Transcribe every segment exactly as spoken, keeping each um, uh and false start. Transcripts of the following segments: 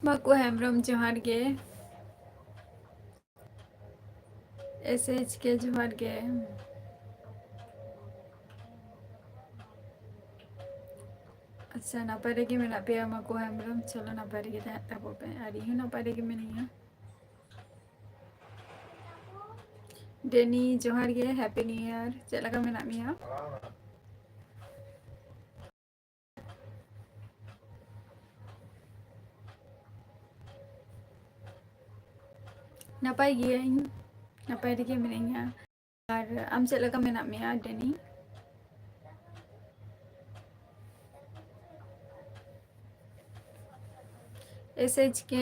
ᱢᱟᱠᱩ ᱦᱮᱢᱵᱨᱚᱢ ᱡᱚᱦᱟᱨ ᱜᱮ᱾ S H ᱠᱮ ᱡᱚᱦᱟᱨ ᱜᱮ᱾ ᱟᱪᱪᱷᱟ, ᱱᱟᱯᱟᱭ ᱨᱮᱜᱮ ᱢᱮᱱᱟᱜ ᱯᱮᱭᱟ ᱢᱟᱠᱩ ᱦᱮᱢᱵᱨᱚᱢ? ᱪᱚᱞᱚ, ᱱᱟᱯᱟᱭ ᱨᱮᱜᱮ ᱛᱟᱦᱮᱸ ᱛᱟᱵᱚ ᱯᱮ, ᱟᱨ ᱤᱧ ᱦᱚᱸ ᱱᱟᱯᱟᱭ ᱨᱮᱜᱮ ᱢᱤᱱᱟᱹᱧᱟ᱾ ᱰᱮᱱᱤ ᱡᱚᱦᱟᱨ ᱜᱮ, ᱦᱮᱯᱤ ᱱᱤᱭᱩ ᱤᱭᱟᱨ᱾ ᱪᱮᱫ ᱞᱮᱠᱟ ᱢᱮᱱᱟᱜ ᱢᱮᱭᱟ? ᱱᱟᱯᱟᱭ ᱜᱤᱭᱟᱹᱧ, ᱱᱟᱯᱟᱭ ᱨᱮᱜᱮ ᱢᱤᱱᱟᱹᱧᱟ᱾ ᱟᱨ ᱟᱢ ᱪᱮᱫ ᱞᱮᱠᱟ ᱢᱮᱱᱟᱜ ᱢᱮᱭᱟ, ᱰᱮᱱᱤ? ᱮᱥ ᱮᱭᱤᱪ ᱠᱮ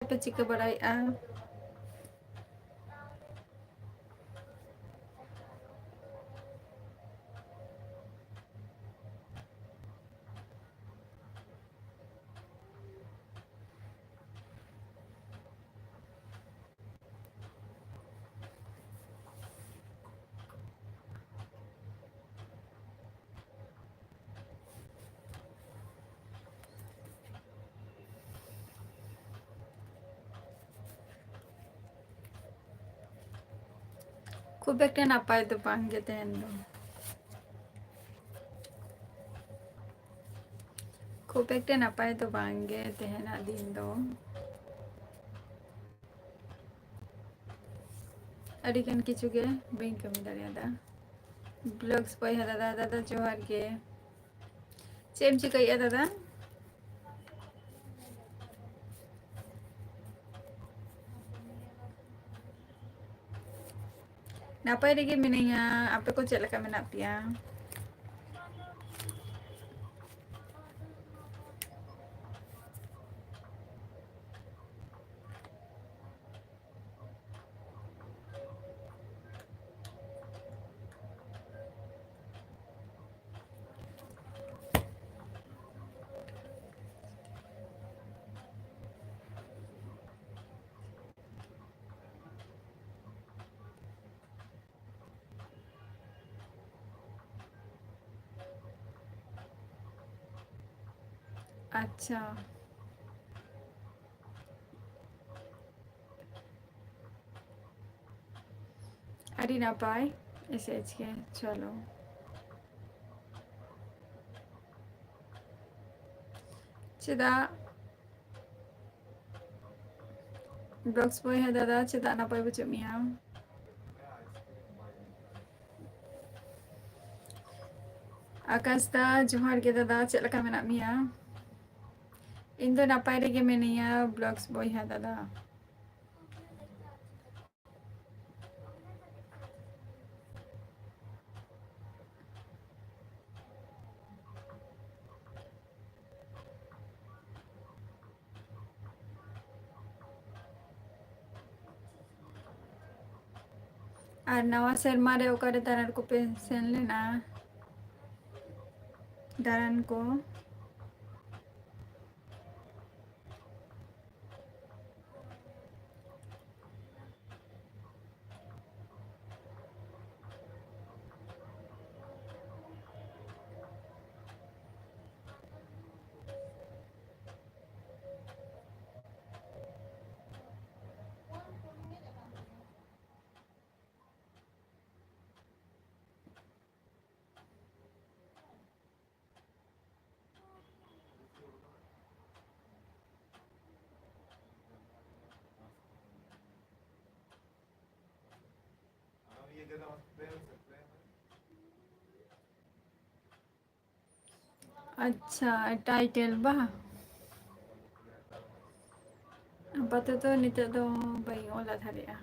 ᱯᱮ ᱪᱤᱠᱟᱹ ᱵᱟᱲᱟᱭᱮᱫᱼᱟ? ᱠᱷᱩᱵ ᱮᱠᱴᱟ ᱱᱟᱯᱟᱭ ᱫᱚ ᱵᱟᱝ ᱜᱮ ᱛᱮᱦᱮᱧ ᱫᱚ᱾ ᱠᱷᱩᱵ ᱮᱠᱴᱟ ᱱᱟᱯᱟᱭ ᱫᱚ ᱵᱟᱝ ᱜᱮ ᱛᱮᱦᱮᱧᱟᱜ ᱫᱤᱱ ᱫᱚ᱾ ᱟᱹᱰᱤ ᱜᱟᱱ ᱠᱤᱪᱷᱩ ᱜᱮ ᱵᱟᱹᱧ ᱠᱟᱹᱢᱤ ᱫᱟᱲᱮᱭᱟᱫᱟ᱾ ᱵᱞᱚᱜᱥ ᱵᱚᱭᱦᱟ ᱫᱟᱫᱟ, ᱫᱟᱫᱟ ᱡᱚᱦᱟᱨ ᱜᱮ᱾ ᱪᱮᱫ ᱮᱢ ᱪᱤᱠᱟᱹᱭᱮᱫᱼᱟ ᱫᱟᱫᱟ? ᱱᱟᱯᱟᱭ ᱨᱮᱜᱮ ᱢᱤᱱᱟᱹᱧᱟ, ᱟᱯᱮ ᱠᱚ ᱪᱮᱫ ᱞᱮᱠᱟ ᱢᱮᱱᱟᱜ ᱯᱮᱭᱟ? ᱟᱪᱪᱷᱟ᱾ ᱟᱹᱰᱤ ᱱᱟᱯᱟᱭ᱾ ᱮᱥ ᱮᱪ ᱠᱮ, ᱪᱚᱞᱚ᱾ ᱪᱮᱫᱟᱜ ᱵᱞᱚᱜᱥ ᱵᱚᱭᱦᱟ ᱫᱟᱫᱟ, ᱪᱮᱫᱟᱜ ᱱᱟᱯᱟᱭ ᱵᱟᱹᱪᱩᱜ ᱢᱮᱭᱟ? ᱟᱠᱟᱥ ᱫᱟ, ᱡᱚᱦᱟᱨ ᱜᱮ ᱫᱟᱫᱟ, ᱪᱮᱫ ᱞᱮᱠᱟ ᱢᱮᱱᱟᱜ ᱢᱮᱭᱟ? ᱤᱧ ᱫᱚ ᱱᱟᱯᱟᱭ ᱨᱮᱜᱮ ᱢᱤᱱᱟᱹᱧᱟ ᱵᱞᱚᱜᱥ ᱵᱚᱭᱦᱟ ᱫᱟᱫᱟ᱾ ᱟᱨ ᱱᱟᱣᱟ ᱥᱮᱨᱢᱟ ᱨᱮ ᱚᱠᱟᱨᱮ ᱫᱟᱬᱟᱱ ᱠᱚᱯᱮ ᱥᱮᱱ ᱞᱮᱱᱟ? ᱫᱟᱬᱟᱱ ᱠᱚ? ᱟᱪᱪᱷᱟ, ᱴᱟᱭᱴᱮᱞ ᱵᱟ? ᱟᱯᱟᱛᱚᱛᱚ ᱱᱤᱛᱚᱜ ᱫᱚ ᱵᱟᱹᱧ ᱚᱞ ᱫᱟᱲᱮᱭᱟᱜᱼᱟ᱾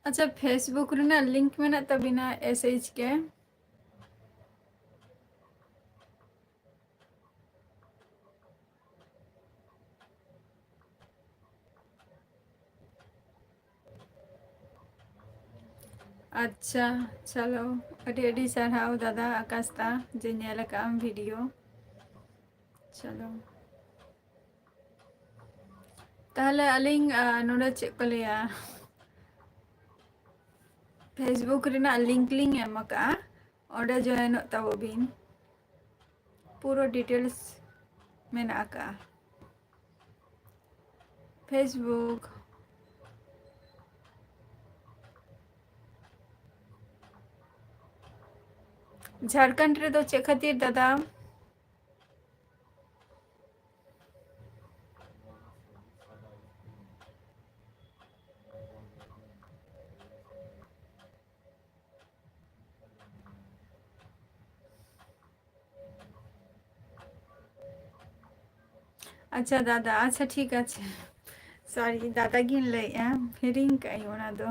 ᱟᱪᱪᱷᱟ, Facebook ᱨᱮᱱᱟᱜ ᱞᱤᱝᱠ ᱢᱮᱱᱟᱜ ᱛᱟᱵᱤᱱᱟ, ᱮᱥ ᱮᱭᱤᱪ ᱠᱮ? ᱟᱪᱪᱷᱟ, ᱪᱚᱞᱚ, ᱟᱹᱰᱤ ᱟᱹᱰᱤ ᱥᱟᱨᱦᱟᱣ ᱫᱟᱫᱟ ᱟᱠᱟᱥ ᱫᱟ, ᱡᱮ ᱧᱮᱞ ᱟᱠᱟᱫ ᱟᱢ ᱵᱷᱤᱰᱤᱭᱳ᱾ ᱪᱚᱞᱚ᱾ ᱛᱟᱦᱚᱞᱮ ᱟᱹᱞᱤᱧ, ᱟ, ᱱᱚᱰᱮ ᱪᱮᱫ ᱠᱚ ᱞᱟᱹᱭᱟ, Facebook ᱨᱮᱱᱟᱜ link ᱞᱤᱧ ᱮᱢ ᱟᱠᱟᱫᱼᱟ, ᱚᱸᱰᱮ joinᱚᱜ ᱛᱟᱵᱚ ᱵᱤᱱ᱾ ᱯᱩᱨᱟᱹ details ᱢᱮᱱᱟᱜ ᱟᱠᱟᱫᱼᱟ᱾ Facebook᱾ ᱡᱷᱟᱲᱠᱷᱚᱸᱰ ᱨᱮᱫᱚ ᱪᱮᱫ ᱠᱷᱟᱹᱛᱤᱨ ᱫᱟᱫᱟ? ᱟᱪᱪᱷᱟ ᱫᱟᱫᱟ, ᱟᱪᱪᱷᱟ ᱴᱷᱤᱠ ᱟᱪᱷᱮ, sorry, ᱫᱟᱫᱟ ᱜᱤᱧ ᱞᱟᱹᱭᱮᱜᱼᱟ, ᱦᱤᱲᱤᱧ ᱠᱟᱜ ᱟᱹᱧ ᱚᱱᱟ ᱫᱚ,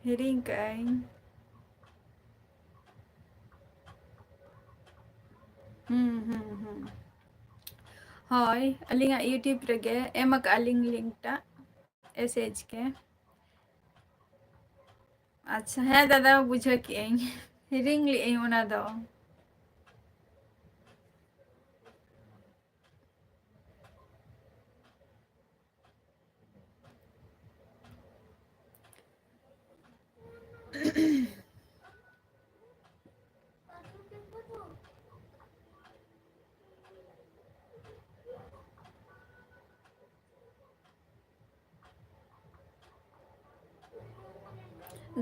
ᱦᱤᱲᱤᱧ ᱠᱟᱜ ᱟᱹᱧ᱾ ᱦᱩᱸ, ᱦᱩᱸ, ᱦᱩᱸ᱾ ᱦᱳᱭ, ᱟᱹᱞᱤᱧᱟᱜ YouTube ᱨᱮᱜᱮ ᱮᱢ ᱟᱠᱟᱜᱼᱟ ᱞᱤᱧ link ᱴᱟᱜ, S H K᱾ ᱟᱪᱪᱷᱟ, ᱦᱮᱸ ᱫᱟᱫᱟ, ᱵᱩᱡᱷᱟᱹᱣ ᱠᱮᱜ ᱟᱹᱧ, ᱦᱤᱲᱤᱧ ᱞᱮᱜ ᱟᱹᱧ ᱚᱱᱟ ᱫᱚ᱾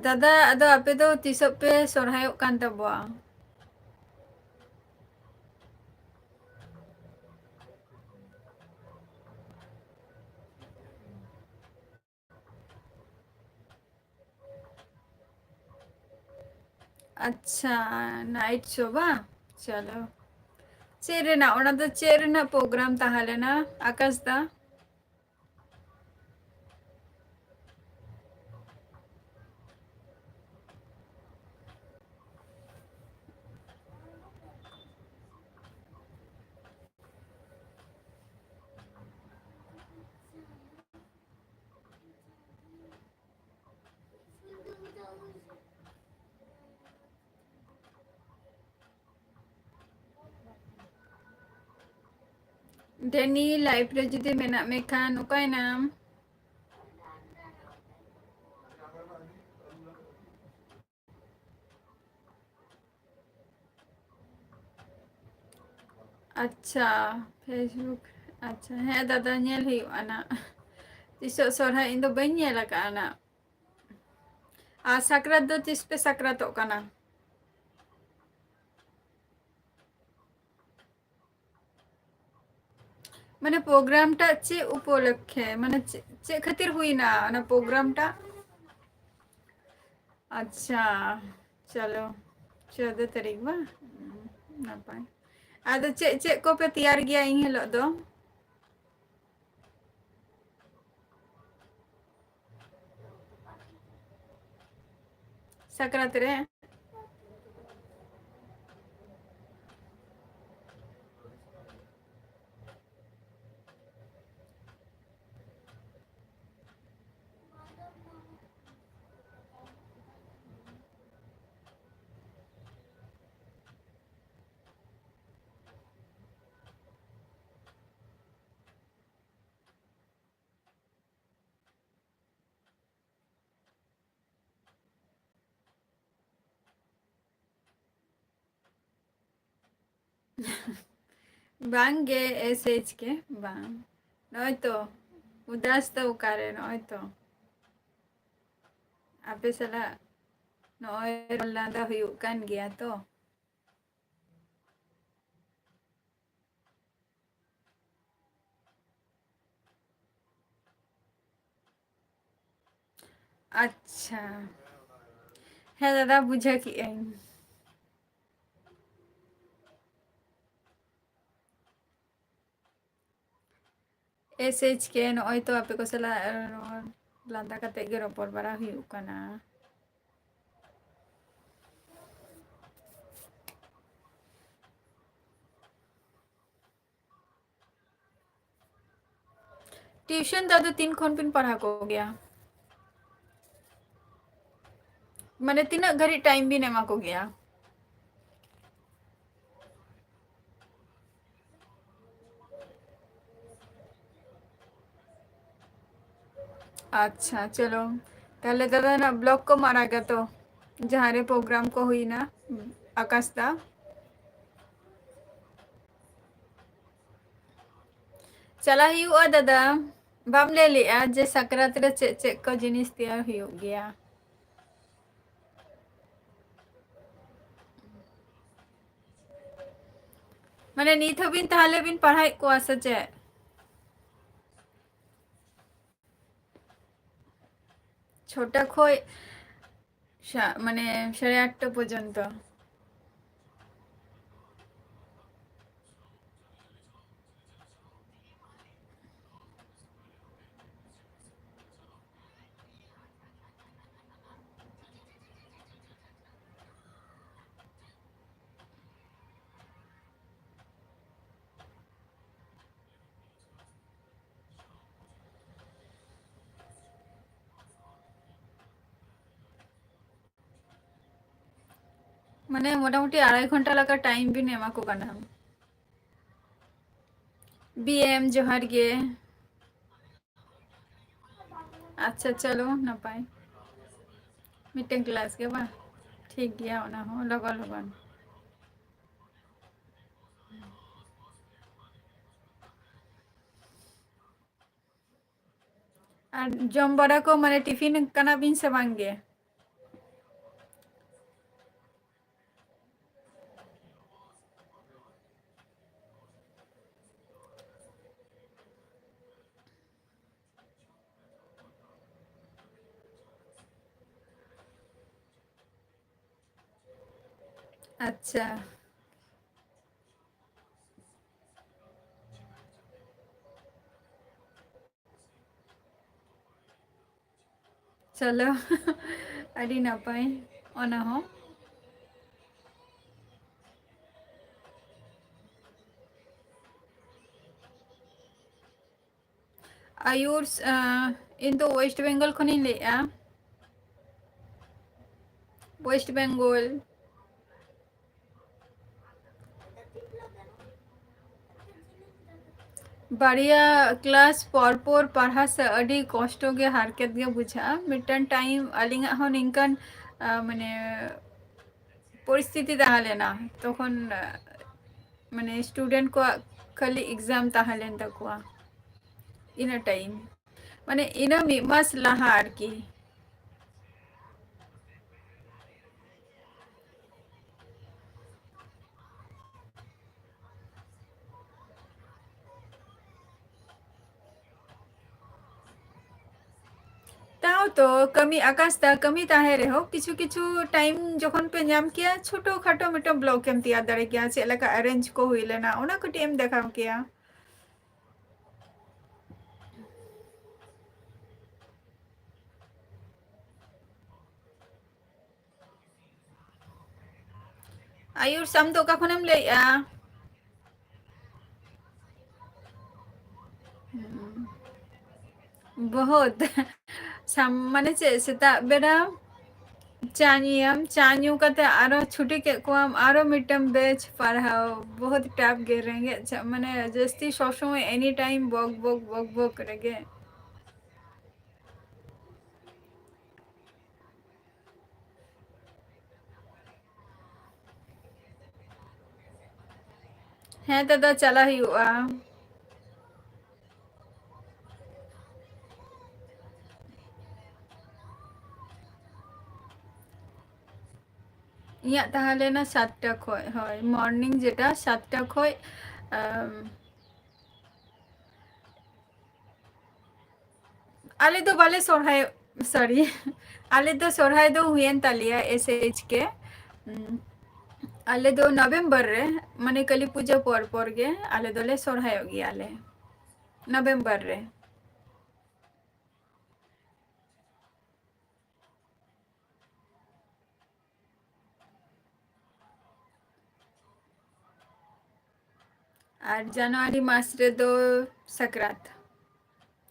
ᱫᱟᱫᱟ, ᱟᱫᱚ ᱟᱯᱮ ᱫᱚ ᱛᱤᱥᱚᱜ ᱯᱮ ᱥᱚᱨᱦᱟᱭᱚᱜ ᱠᱟᱱ ᱛᱟᱵᱚᱣᱟ? ᱟᱪᱪᱷᱟ, night show ᱵᱟᱝ? ᱪᱚᱞᱚ᱾ ᱪᱮᱫ ᱨᱮᱱᱟᱜ, ᱚᱱᱟ ᱫᱚ ᱪᱮᱫ ᱨᱮᱱᱟᱜ program ᱛᱟᱦᱮᱸ ᱞᱮᱱᱟ, ᱟᱠᱟᱥ ᱫᱟ? ᱰᱮᱱᱤ, live ᱨᱮ ᱡᱩᱫᱤ ᱢᱮᱱᱟᱜ ᱢᱮ ᱠᱷᱟᱱ, ᱚᱠᱟᱭᱱᱟᱢ? ᱟᱪᱪᱷᱟ, Facebook᱾ ᱟᱪᱪᱷᱟ, ᱦᱮᱸ ᱫᱟᱫᱟ, ᱧᱮᱞ ᱦᱩᱭᱩᱜᱼᱟ ᱱᱟᱜ᱾ ᱛᱤᱥᱚᱜ ᱥᱚᱨᱦᱟᱭ? ᱤᱧ ᱫᱚ ᱵᱟᱹᱧ ᱧᱮᱞ ᱟᱠᱟᱫᱼᱟ ᱱᱟᱜ᱾ ᱟᱨ ᱥᱟᱠᱨᱟᱛ ᱫᱚ ᱛᱤᱥ ᱯᱮ ᱥᱟᱠᱨᱟᱛᱚᱜ ᱠᱟᱱᱟ? ᱢᱟᱱᱮ program ᱴᱟᱜ ᱪᱮᱫ ᱩᱯᱚᱞᱚᱠᱠᱷᱮ, ᱢᱟᱱᱮ ᱪᱮᱫ, ᱪᱮᱫ ᱠᱷᱟᱹᱛᱤᱨ ᱦᱩᱭᱱᱟ ᱚᱱᱟ program ᱴᱟᱜ? ᱟᱪᱪᱷᱟ, ᱪᱚᱞᱚ, ᱪᱳᱫᱽᱫᱚ ᱛᱟᱹᱨᱤᱠᱷ ᱵᱟᱝ? ᱦᱩᱸ, ᱱᱟᱯᱟᱭ᱾ ᱟᱫᱚ ᱪᱮᱫ, ᱪᱮᱫ ᱠᱚᱯᱮ ᱛᱮᱭᱟᱨ ᱜᱮᱭᱟ ᱤᱱ ᱦᱤᱞᱳᱜ ᱫᱚ? ᱥᱟᱠᱨᱟᱛ ᱨᱮ? ᱵᱟᱝ ᱜᱮ, S H K ᱵᱟᱝ᱾ ᱱᱚᱜᱼᱚᱭ ᱛᱚ, ᱩᱫᱟᱥ ᱫᱚ ᱚᱠᱟᱨᱮ? ᱱᱚᱜᱼᱚᱭ ᱛᱚ, ᱟᱯᱮ ᱥᱟᱞᱟᱜ ᱱᱚᱜᱼᱚᱭ ᱨᱚᱲ ᱞᱟᱸᱫᱟ ᱦᱩᱭᱩᱜ ᱠᱟᱱ ᱜᱮᱭᱟ ᱛᱚ᱾ ᱟᱪᱪᱷᱟ, ᱦᱮᱸ ᱫᱟᱫᱟ, ᱵᱩᱡᱷᱟᱹᱣ ᱠᱮᱜᱼᱟᱹᱧ᱾ S H K, ᱱᱚᱜᱼᱚᱭ ᱛᱚ ᱟᱯᱮ ᱠᱚ ᱥᱟᱞᱟᱜ ᱨᱚᱲ ᱞᱟᱸᱫᱟ ᱠᱟᱛᱮ ᱜᱮ ᱨᱚᱯᱚᱲ ᱵᱟᱲᱟ ᱦᱩᱭᱩᱜ ᱠᱟᱱᱟ᱾ ᱴᱤᱭᱩᱥᱚᱱ ᱫᱚ ᱟᱫᱚ ᱛᱤᱱ ᱠᱷᱚᱱ ᱵᱤᱱ ᱯᱟᱲᱦᱟᱣ ᱠᱚᱜᱮᱭᱟ? ᱢᱟᱱᱮ ᱛᱤᱱᱟᱹᱜ ᱜᱷᱟᱹᱲᱤᱡ time ᱵᱤᱱ ᱮᱢᱟ ᱠᱚᱜᱮᱭᱟ? ᱟᱪᱪᱷᱟ, ᱪᱚᱞᱚ᱾ ᱛᱟᱦᱞᱮ ᱫᱟᱫᱟ ᱱᱟᱜ vlog ᱠᱚᱢ ᱟᱲᱟᱜᱟ ᱛᱚ, ᱡᱟᱦᱟᱸ ᱨᱮ program ᱠᱚ ᱦᱩᱭᱱᱟ, ᱟᱠᱟᱥ ᱫᱟ? ᱪᱟᱞᱟᱜ ᱦᱩᱭᱩᱜᱼᱟ ᱫᱟᱫᱟ᱾ ᱵᱟᱢ ᱞᱟᱹᱭ ᱞᱮᱜᱼᱟ ᱡᱮ ᱥᱟᱠᱨᱟᱛ ᱨᱮ ᱪᱮᱫ ᱪᱮᱫ ᱠᱚ ᱡᱤᱱᱤᱥ ᱛᱮᱭᱟᱨ ᱦᱩᱭᱩᱜ ᱜᱮᱭᱟ? ᱢᱟᱱᱮ ᱱᱤᱛ ᱦᱚᱸᱵᱤᱱ ᱛᱟᱦᱞᱮ ᱵᱤᱱ ᱯᱟᱲᱦᱟᱣᱮᱫ ᱠᱚᱣᱟ ᱥᱮ ᱪᱮᱫ? ᱪᱷᱚᱴᱟ ᱠᱷᱚᱡ ᱥᱟ-, ᱢᱟᱱᱮ ᱥᱟᱲᱮ ᱟᱴᱴᱟ ᱯᱚᱨᱡᱚᱱᱛᱚ᱾ ᱢᱟᱱᱮ ᱢᱚᱴᱟᱢᱩᱴᱤ ᱟᱲᱟᱭ ᱜᱷᱚᱱᱴᱟ ᱞᱮᱠᱟ time ᱵᱤᱱ ᱮᱢᱟ ᱠᱚ ᱠᱟᱱᱟ᱾ ᱵᱤ ᱮᱢ ᱡᱚᱦᱟᱨ ᱜᱮ᱾ ᱟᱪᱪᱷᱟ, ᱪᱚᱞᱚ, ᱱᱟᱯᱟᱭ᱾ ᱢᱤᱫᱴᱮᱱ class ᱜᱮ ᱵᱟᱝ? ᱴᱷᱤᱠ ᱜᱮᱭᱟ, ᱚᱱᱟ ᱦᱚᱸ ᱞᱚᱜᱚᱱ ᱞᱚᱜᱚᱱ᱾ ᱟᱨ ᱡᱚᱢ ᱵᱟᱲᱟ ᱠᱚ, ᱢᱟᱱᱮ, tiffin ᱠᱟᱱᱟ ᱵᱤᱱ ᱥᱮ ᱵᱟᱝ ᱜᱮ? ᱟᱪᱪᱷᱟ᱾ ᱪᱚᱞᱚ, ᱟᱹᱰᱤ ᱱᱟᱯᱟᱭ ᱚᱱᱟ ᱦᱚᱸ᱾ ᱟᱭᱩᱨᱥ, ᱟᱸ, ᱤᱧ ᱫᱚ West Bengal ᱠᱷᱚᱱᱤᱧ ᱞᱟᱹᱭᱮᱫᱼᱟ᱾ West Bengal᱾ ᱵᱟᱨᱭᱟ ᱠᱞᱟᱥ ᱯᱚᱨ ᱯᱚᱨ ᱯᱟᱲᱦᱟᱣ ᱥᱮ ᱟᱹᱰᱤ ᱠᱚᱥᱴᱚ ᱜᱮ, ᱦᱟᱨᱠᱮᱛ ᱜᱮ ᱵᱩᱡᱷᱟᱹᱜᱼᱟ᱾ ᱢᱤᱫᱴᱟᱝ ᱴᱟᱭᱤᱢ ᱟᱹᱞᱤᱧᱟᱜ ᱦᱚᱸ ᱱᱤᱝᱠᱟᱱ, ᱟ, ᱢᱟᱱᱮ, ᱯᱚᱨᱤᱥᱛᱷᱤᱛᱤ ᱛᱟᱦᱮᱸ ᱞᱮᱱᱟ, ᱛᱚᱠᱷᱚᱱ, ᱟ, ᱢᱟᱱᱮ, ᱥᱴᱩᱰᱮᱱᱴ ᱠᱚᱣᱟᱜ ᱠᱷᱟᱹᱞᱤ ᱮᱠᱡᱟᱢ ᱛᱟᱦᱮᱸ ᱞᱮᱱ ᱛᱟᱠᱚᱣᱟ ᱤᱱᱟᱹ ᱴᱟᱭᱤᱢ, ᱢᱟᱱᱮ, ᱤᱱᱟᱹ ᱢᱤᱫ ᱢᱟᱥ ᱞᱟᱦᱟ ᱟᱨᱠᱤ᱾ ᱛᱟᱣ ᱛᱚ ᱠᱟᱹᱢᱤ, ᱟᱠᱟᱥ ᱫᱟ, ᱠᱟᱹᱢᱤ ᱛᱟᱦᱮᱸ ᱨᱮᱦᱚᱸ ᱠᱤᱪᱷᱩ ᱠᱤᱪᱷᱩ ᱴᱟᱭᱤᱢ ᱡᱚᱠᱷᱚᱱ ᱯᱮ ᱧᱟᱢ ᱠᱮᱭᱟ, ᱪᱷᱳᱴᱳ ᱠᱷᱟᱴᱳ ᱢᱤᱫᱴᱟᱝ ᱵᱞᱚᱜ ᱮᱢ ᱛᱮᱭᱟᱨ ᱫᱟᱲᱮ ᱠᱮᱭᱟ, ᱪᱮᱫ ᱞᱮᱠᱟ ᱮᱨᱮᱧᱡᱽ ᱠᱚ ᱦᱩᱭ ᱞᱮᱱᱟ, ᱚᱱᱟ ᱠᱟᱹᱴᱤᱡ ᱮᱢ ᱫᱮᱠᱷᱟᱣ ᱠᱮᱭᱟ᱾ ᱟᱭᱩᱨ, ᱟᱢ ᱫᱚ ᱚᱠᱟ ᱠᱷᱚᱱᱮᱢ ᱞᱟᱹᱭᱮᱜᱼᱟ? ᱦᱩᱸ᱾ ᱵᱚᱦᱩᱛ᱾ ᱥᱟᱢ-, ᱢᱟᱱᱮ ᱪᱮᱫ, ᱥᱮᱛᱟᱜ ᱵᱮᱲᱟ ᱪᱟ ᱧᱩᱭᱟᱢ, ᱪᱟ ᱧᱩ ᱠᱟᱛᱮ ᱟᱨᱚ ᱪᱷᱩᱴᱤ ᱠᱮᱫ ᱠᱚᱣᱟᱢ, ᱟᱨᱚ ᱢᱤᱫᱴᱟᱝ ᱵᱮᱪ ᱯᱟᱲᱦᱟᱣ᱾ ᱵᱚᱦᱩᱛ ᱴᱟᱯ ᱜᱮ, ᱨᱮᱸᱜᱮᱡ ᱪᱟ-, ᱢᱟᱱᱮ ᱡᱟᱹᱥᱛᱤ ᱥᱚᱵ ᱥᱚᱢᱚᱭ any time ᱵᱚᱠ ᱵᱚᱠ ᱵᱚᱠ ᱵᱚᱠ ᱨᱮᱜᱮ᱾ ᱦᱮᱸ ᱫᱟᱫᱟ, ᱪᱟᱞᱟᱜ ᱦᱩᱭᱩᱜᱼᱟ᱾ ᱤᱧᱟᱹᱜ ᱛᱟᱦᱮᱸ ᱞᱮᱱᱟ ᱥᱟᱛᱴᱟ ᱠᱷᱚᱡ, ᱦᱳᱭ, ᱢᱚᱨᱱᱤᱝ ᱡᱮᱴᱟ ᱥᱟᱛᱴᱟ ᱠᱷᱚᱡ, ᱟᱢ, ᱟᱞᱮ ᱫᱚ ᱵᱟᱞᱮ ᱥᱚᱨᱦᱟᱭ, ᱥᱚᱨᱤ, ᱟᱞᱮ ᱫᱚ ᱥᱚᱨᱦᱟᱭ ᱫᱚ ᱦᱩᱭᱮᱱ ᱛᱟᱞᱮᱭᱟ ᱮᱥ ᱮᱭᱤᱪ ᱠᱮ᱾ ᱩᱢ, ᱟᱞᱮ ᱫᱚ ᱱᱚᱵᱷᱮᱢᱵᱚᱨ ᱨᱮ, ᱢᱟᱱᱮ ᱠᱟᱹᱞᱤ ᱯᱩᱡᱟᱹ ᱯᱚᱨ ᱯᱚᱨ ᱜᱮ ᱟᱞᱮ ᱫᱚᱞᱮ ᱥᱚᱨᱦᱟᱭᱚᱜ ᱜᱮᱭᱟ ᱞᱮ, ᱱᱚᱵᱷᱮᱢᱵᱚᱨ ᱨᱮ᱾ ᱟᱨ ᱡᱟᱱᱩᱣᱟᱨᱤ ᱢᱟᱥ ᱨᱮᱫᱚ ᱥᱟᱠᱨᱟᱛ᱾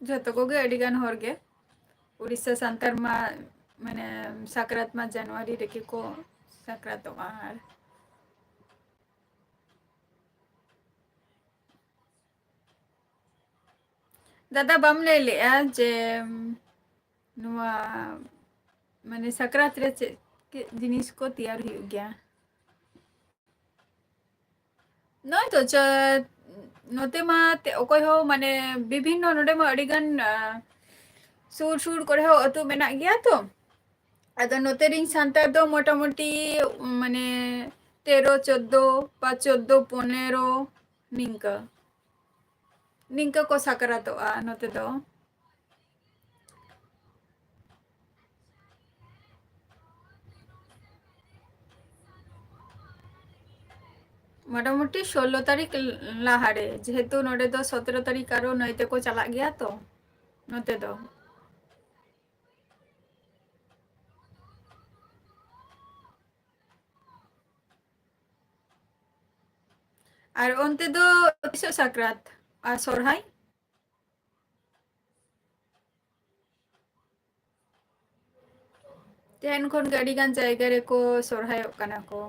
ᱡᱷᱚᱛᱚ ᱠᱚᱜᱮ, ᱟᱹᱰᱤ ᱜᱟᱱ ᱦᱚᱲ ᱜᱮ᱾ ᱩᱲᱤᱥᱥᱟ ᱥᱟᱱᱛᱟᱲ ᱢᱟ, ᱢᱟᱱᱮ, ᱥᱟᱠᱨᱟᱛ ᱢᱟ ᱡᱟᱱᱩᱣᱟᱨᱤ ᱨᱮᱜᱮ ᱠᱚ ᱥᱟᱠᱨᱟᱛᱚᱜᱼᱟ᱾ ᱟᱨ ᱫᱟᱫᱟ, ᱵᱟᱢ ᱞᱟᱹᱭ ᱞᱮᱜᱼᱟ ᱡᱮ, ᱩᱢ, ᱱᱚᱣᱟ, ᱢᱟᱱᱮ, ᱥᱟᱠᱨᱟᱛ ᱨᱮ ᱪᱮᱫ ᱪᱮᱫ ᱡᱤᱱᱤᱥ ᱠᱚ ᱛᱮᱭᱟᱨ ᱦᱩᱭᱩᱜ ᱜᱮᱭᱟ? ᱱᱚᱜᱼᱚᱭ ᱛᱚ, ᱪᱟ-, ᱱᱚᱛᱮ ᱢᱟ ᱛᱮ-, ᱚᱠᱚᱭ ᱦᱚᱸ, ᱢᱟᱱᱮ, ᱵᱤᱵᱷᱤᱱᱱᱚ, ᱱᱚᱰᱮ ᱢᱟ ᱟᱹᱰᱤ ᱜᱟᱱ, ᱟ, ᱥᱩᱨ ᱥᱩᱨ ᱠᱚᱨᱮ ᱦᱚᱸ ᱟᱹᱛᱩ ᱢᱮᱱᱟᱜ ᱜᱮᱭᱟ ᱛᱚ᱾ ᱟᱫᱚ ᱱᱚᱛᱮ ᱨᱤᱧ ᱥᱟᱱᱛᱟᱲ ᱫᱚ ᱢᱚᱴᱟᱢᱩᱴᱤ, ᱢᱟᱱᱮ, ᱛᱮᱨᱚ, ᱪᱳᱫᱽᱫᱳ, ᱵᱟ ᱪᱳᱫᱽᱫᱳ, ᱯᱚᱱᱮᱨᱚ, ᱱᱤᱝᱠᱟᱹ᱾ ᱱᱤᱝᱠᱟᱹ ᱠᱚ ᱥᱟᱠᱨᱟᱛᱚᱜᱼᱟ ᱱᱚᱛᱮ ᱫᱚ᱾ ᱢᱚᱴᱟᱢᱩᱴᱤ ᱥᱳᱞᱞᱳ ᱛᱟᱹᱨᱤᱠᱷ ᱞᱟᱦᱟᱨᱮ, ᱡᱮᱦᱮᱛᱩ ᱱᱚᱰᱮ ᱫᱚ ᱥᱚᱛᱨᱚ ᱛᱟᱹᱨᱤᱠᱷ ᱟᱨᱚ ᱱᱟᱹᱭ ᱛᱮᱠᱚ ᱪᱟᱞᱟᱜ ᱜᱮᱭᱟ ᱛᱚ, ᱱᱚᱛᱮ ᱫᱚ᱾ ᱟᱨ ᱚᱱᱛᱮ ᱫᱚ ᱛᱤᱥᱚᱜ ᱥᱟᱠᱨᱟᱛ ᱟᱨ ᱥᱚᱨᱦᱟᱭ? ᱛᱮᱦᱮᱧ ᱠᱷᱚᱱ ᱜᱮ ᱟᱹᱰᱤ ᱜᱟᱱ ᱡᱟᱭᱜᱟ ᱨᱮᱠᱚ ᱥᱚᱨᱦᱟᱭᱚᱜ ᱠᱟᱱᱟ ᱠᱚ᱾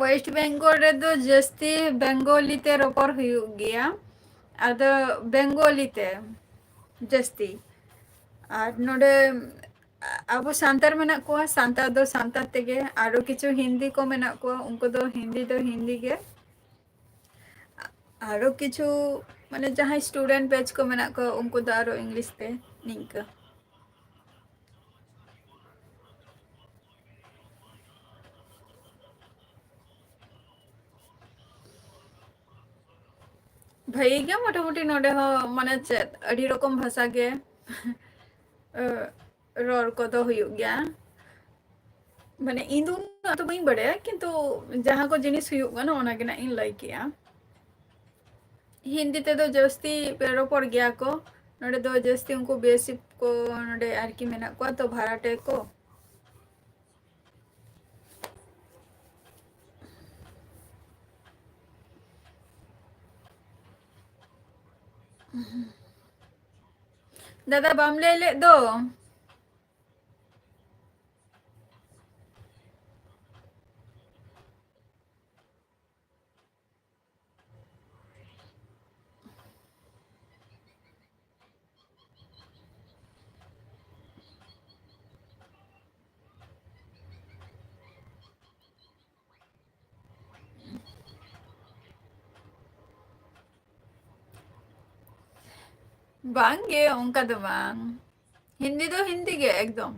West Bengal ᱨᱮᱫᱚ ᱡᱟᱹᱥᱛᱤ ᱵᱮᱝᱜᱚᱞᱤ ᱛᱮ ᱨᱚᱯᱚᱲ ᱦᱩᱭᱩᱜ ᱜᱮᱭᱟ᱾ ᱟᱫᱚ ᱵᱮᱝᱜᱚᱞᱤ ᱛᱮ ᱡᱟᱹᱥᱛᱤ᱾ ᱟᱨ ᱱᱚᱰᱮ ᱟᱵᱚ ᱥᱟᱱᱛᱟᱲ ᱢᱮᱱᱟᱜ ᱠᱚᱣᱟ, ᱥᱟᱱᱛᱟᱲ ᱫᱚ ᱥᱟᱱᱛᱟᱲ ᱛᱮᱜᱮ᱾ ᱟᱨᱚ ᱠᱤᱪᱷᱩ ᱦᱤᱱᱫᱤ ᱠᱚ ᱢᱮᱱᱟᱜ ᱠᱚᱣᱟ, ᱩᱱᱠᱩ ᱫᱚ ᱦᱤᱱᱫᱤ ᱫᱚ ᱦᱤᱱᱫᱤ ᱜᱮ᱾ ᱟᱨᱚ ᱠᱤᱪᱷᱩ, ᱢᱟᱱᱮ, ᱡᱟᱦᱟᱸᱭ student batch ᱠᱚ ᱢᱮᱱᱟᱜ ᱠᱚᱣᱟ, ᱩᱱᱠᱩ ᱫᱚ ᱟᱨᱚ English ᱛᱮ, ᱱᱤᱝᱠᱟᱹ᱾ ᱵᱷᱟᱹᱜᱤ ᱜᱮ ᱢᱚᱴᱟᱢᱩᱴᱤ ᱱᱚᱰᱮ ᱦᱚᱸ, ᱢᱟᱱᱮ ᱪᱮᱫ, ᱟᱹᱰᱤ ᱨᱚᱠᱚᱢ ᱵᱷᱟᱥᱟ ᱜᱮ ᱨᱚᱲ ᱠᱚᱫᱚ ᱦᱩᱭᱩᱜ ᱜᱮᱭᱟ᱾ ᱢᱟᱱᱮ ᱤᱧ ᱫᱚ ᱩᱱᱟᱹᱜ ᱫᱚ ᱵᱟᱹᱧ ᱵᱟᱲᱟᱭᱟ, ᱠᱤᱱᱛᱩ ᱡᱟᱦᱟᱸ ᱠᱚ ᱡᱤᱱᱤᱥ ᱦᱩᱭᱩᱜ ᱠᱟᱱᱟ ᱚᱱᱟ ᱜᱮ ᱱᱟᱜ ᱤᱧ ᱞᱟᱹᱭ ᱠᱮᱜᱼᱟ᱾ ᱦᱤᱱᱫᱤ ᱛᱮᱫᱚ ᱡᱟᱹᱥᱛᱤ ᱯᱮ ᱨᱚᱯᱚᱲ ᱜᱮᱭᱟ ᱠᱚ ᱱᱚᱰᱮ ᱫᱚ, ᱡᱟᱹᱥᱛᱤ ᱩᱱᱠᱩ ᱵᱤᱭᱮᱥᱤᱯ ᱠᱚ ᱱᱚᱰᱮ ᱟᱨᱠᱤ ᱢᱮᱱᱟᱜ ᱠᱚᱣᱟ ᱛᱚ, ᱵᱷᱟᱲᱟᱴᱮ ᱠᱚ᱾ ᱫᱟᱫᱟ, ᱵᱟᱢ ᱞᱟᱹᱭ ᱞᱮᱫ ᱫᱚ᱾ ᱵᱟᱝ ᱜᱮ, ᱚᱱᱠᱟ ᱫᱚ ᱵᱟᱝ᱾ ᱦᱤᱱᱫᱤ ᱫᱚ ᱦᱤᱱᱫᱤ ᱜᱮ ᱮᱠᱫᱚᱢ᱾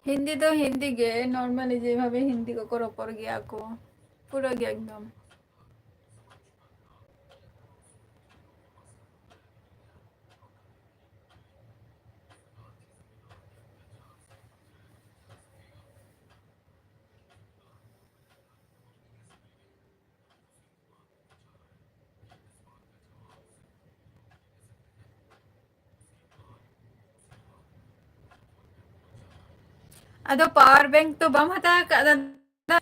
ᱦᱤᱱᱫᱤ ᱫᱚ ᱦᱤᱱᱫᱤ ᱜᱮ, normally ᱡᱮᱵᱷᱟᱵᱮ ᱦᱤᱱᱫᱤ ᱠᱚᱠᱚ ᱨᱚᱯᱚᱲ ᱜᱮᱭᱟ ᱠᱚ, ᱯᱩᱨᱟᱹ ᱜᱮ ᱮᱠᱫᱚᱢ᱾ ᱟᱫᱚ power bank ᱫᱚ ᱵᱟᱢ ᱦᱟᱛᱟᱣ ᱟᱠᱟᱫ ᱫᱟᱫᱟ?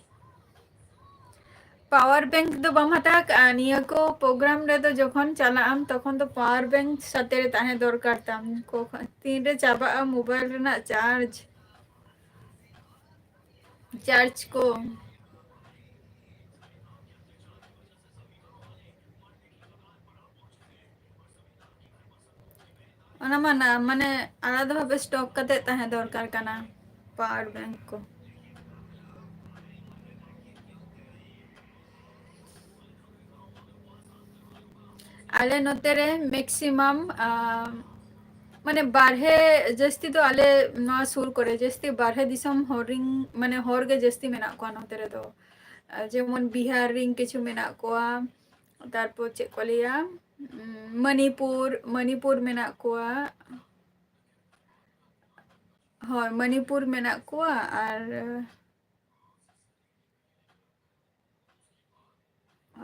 Power bank ᱫᱚ ᱵᱟᱢ ᱦᱟᱛᱟᱣ ᱟᱠᱟᱫᱼᱟ? ᱱᱤᱭᱟᱹ ᱠᱚ program ᱨᱮᱫᱚ ᱡᱚᱠᱷᱚᱱ ᱪᱟᱞᱟᱜ ᱟᱢ ᱛᱚᱠᱷᱚᱱ ᱫᱚ power bank ᱥᱟᱛᱮ ᱨᱮ ᱛᱟᱦᱮᱸ ᱫᱚᱨᱠᱟᱨ ᱛᱟᱢ᱾ ᱠᱚ-, ᱛᱤᱱᱨᱮ ᱪᱟᱵᱟᱜᱼᱟ mobile ᱨᱮᱱᱟᱜ charge, charge ᱠᱚ᱾ ᱚᱱᱟ ᱢᱟ ᱱᱟ-, ᱢᱟᱱᱮ ᱟᱞᱟᱫᱟ ᱵᱷᱟᱵᱮ stock ᱠᱟᱛᱮ ᱛᱟᱦᱮᱸ ᱫᱚᱨᱠᱟᱨ ᱠᱟᱱᱟ power bank ᱠᱚ᱾ ᱟᱞᱮ ᱱᱚᱛᱮ ᱨᱮ maximum, ᱟᱸ, ᱢᱟᱱᱮ ᱵᱟᱨᱦᱮ, ᱡᱟᱹᱥᱛᱤ ᱫᱚ ᱟᱞᱮ ᱱᱚᱣᱟ ᱥᱩᱨ ᱠᱚᱨᱮ ᱡᱟᱹᱥᱛᱤ ᱵᱟᱨᱦᱮ ᱫᱤᱥᱚᱢ ᱦᱚᱲ ᱨᱤᱱ, ᱢᱟᱱᱮ ᱦᱚᱲ ᱜᱮ ᱡᱟᱹᱥᱛᱤ ᱢᱮᱱᱟᱜ ᱠᱚᱣᱟ ᱱᱚᱛᱮ ᱨᱮᱫᱚ᱾ ᱟᱨ ᱡᱮᱢᱚᱱ ᱵᱤᱦᱟᱨ ᱨᱮᱱ ᱠᱤᱪᱷᱩ ᱢᱮᱱᱟᱜ ᱠᱚᱣᱟ, ᱛᱟᱨᱯᱚᱨ ᱪᱮᱫ ᱠᱚ ᱞᱟᱹᱭᱟ, ᱩᱢ, ᱢᱚᱱᱤᱯᱩᱨ, ᱢᱚᱱᱤᱯᱩᱨ ᱢᱮᱱᱟᱜ ᱠᱚᱣᱟ᱾ ᱦᱳᱭ, ᱢᱚᱱᱤᱯᱩᱨ ᱢᱮᱱᱟᱜ ᱠᱚᱣᱟ᱾ ᱟᱨ,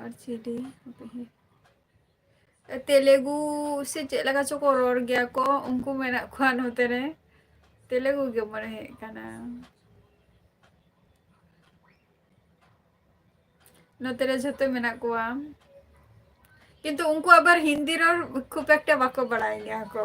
ᱟᱨ ᱪᱤᱞᱤ? ᱛᱮᱞᱮᱜᱩ ᱥᱮ ᱪᱮᱫ ᱞᱮᱠᱟ ᱪᱚ ᱠᱚ ᱨᱚᱲ ᱜᱮᱭᱟ ᱠᱚ, ᱩᱱᱠᱩ ᱢᱮᱱᱟᱜ ᱠᱚᱣᱟ ᱱᱚᱛᱮ ᱨᱮ᱾ ᱛᱮᱞᱮᱜᱩ ᱜᱮ ᱢᱚᱱᱮ ᱦᱩᱭᱩᱜ ᱠᱟᱱᱟ᱾ ᱱᱚᱛᱮ ᱨᱮ ᱡᱷᱚᱛᱚ ᱢᱮᱱᱟᱜ ᱠᱚᱣᱟ, ᱠᱤᱱᱛᱩ ᱩᱱᱠᱩ ᱟᱵᱟᱨ ᱦᱤᱱᱫᱤ ᱨᱚᱲ ᱠᱷᱩᱵ ᱮᱠᱴᱟ ᱵᱟᱠᱚ ᱵᱟᱲᱟᱭ ᱜᱮᱭᱟ ᱠᱚ᱾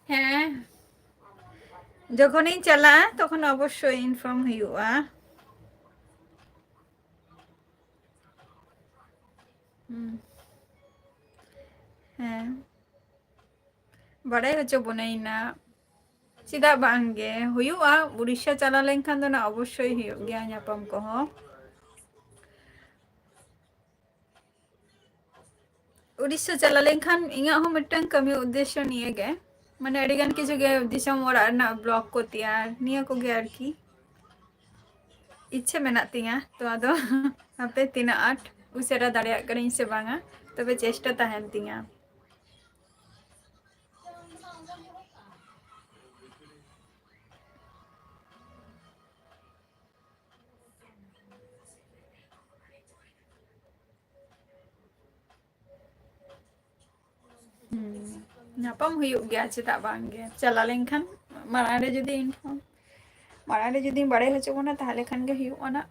ᱦᱮᱸ, ᱡᱚᱠᱷᱚᱱᱤᱧ ᱪᱟᱞᱟᱜᱼᱟ, ᱛᱚᱠᱷᱚᱱ ᱚᱵᱚᱥᱥᱳᱭ inform ᱦᱩᱭᱩᱜᱼᱟ᱾ ᱦᱩᱸ᱾ ᱦᱮᱸ, ᱵᱟᱲᱟᱭ ᱦᱚᱪᱚ ᱵᱚᱱᱟᱭ ᱱᱟᱜ᱾ ᱪᱮᱫᱟᱜ ᱵᱟᱝ ᱜᱮ ᱦᱩᱭᱩᱜᱼᱟ, ᱩᱲᱤᱥᱥᱟ ᱪᱟᱞᱟᱣ ᱞᱮᱱᱠᱷᱟᱱ ᱫᱚ ᱱᱟᱜ ᱚᱵᱚᱥᱥᱳᱭ ᱦᱩᱭᱩᱜ ᱜᱮᱭᱟ ᱧᱟᱯᱟᱢ ᱠᱚᱦᱚᱸ᱾ ᱩᱲᱤᱥᱥᱟ ᱪᱟᱞᱟᱣ ᱞᱮᱱᱠᱷᱟᱱ ᱤᱧᱟᱹᱜ ᱦᱚᱸ ᱢᱤᱫᱴᱟᱝ ᱠᱟᱹᱢᱤ ᱩᱫᱽᱫᱮᱥᱥᱚ ᱱᱤᱭᱟᱹ ᱜᱮ, ᱢᱟᱱᱮ ᱟᱹᱰᱤ ᱜᱟᱱ ᱠᱤᱪᱷᱩ ᱜᱮ ᱫᱤᱥᱚᱢ ᱚᱲᱟᱜ ᱨᱮᱱᱟᱜ ᱵᱞᱚᱜ ᱠᱚ ᱛᱮᱭᱟᱨ, ᱱᱤᱭᱟᱹ ᱠᱚᱜᱮ ᱟᱨᱠᱤ ᱤᱪᱪᱷᱟᱹ ᱢᱮᱱᱟᱜ ᱛᱤᱧᱟᱹ᱾ ᱛᱚ ᱟᱫᱚ ᱦᱟᱯᱮ ᱛᱤᱱᱟᱹᱜ ᱟᱸᱴ ᱩᱥᱟᱹᱨᱟ ᱫᱟᱲᱮᱭᱟᱜ ᱠᱟᱹᱱᱟᱹᱧ ᱥᱮ ᱵᱟᱝᱟ, ᱛᱚᱵᱮ ᱪᱮᱥᱴᱟ ᱛᱟᱦᱮᱱ ᱛᱤᱧᱟᱹ᱾ ᱦᱩᱸ, ᱧᱟᱯᱟᱢ ᱦᱩᱭᱩᱜ ᱜᱮᱭᱟ, ᱪᱮᱫᱟᱜ ᱵᱟᱝ ᱜᱮ? ᱪᱟᱞᱟᱣ ᱞᱮᱱᱠᱷᱟᱱ ᱢᱟᱲᱟᱝ ᱨᱮ ᱡᱩᱫᱤ inform, ᱢᱟᱲᱟᱝ ᱨᱮ ᱡᱩᱫᱤᱧ ᱵᱟᱲᱟᱭ ᱦᱚᱪᱚ ᱵᱚᱱᱟ, ᱛᱟᱦᱞᱮ ᱠᱷᱟᱱ ᱜᱮ ᱦᱩᱭᱩᱜᱼᱟ ᱱᱟᱜ᱾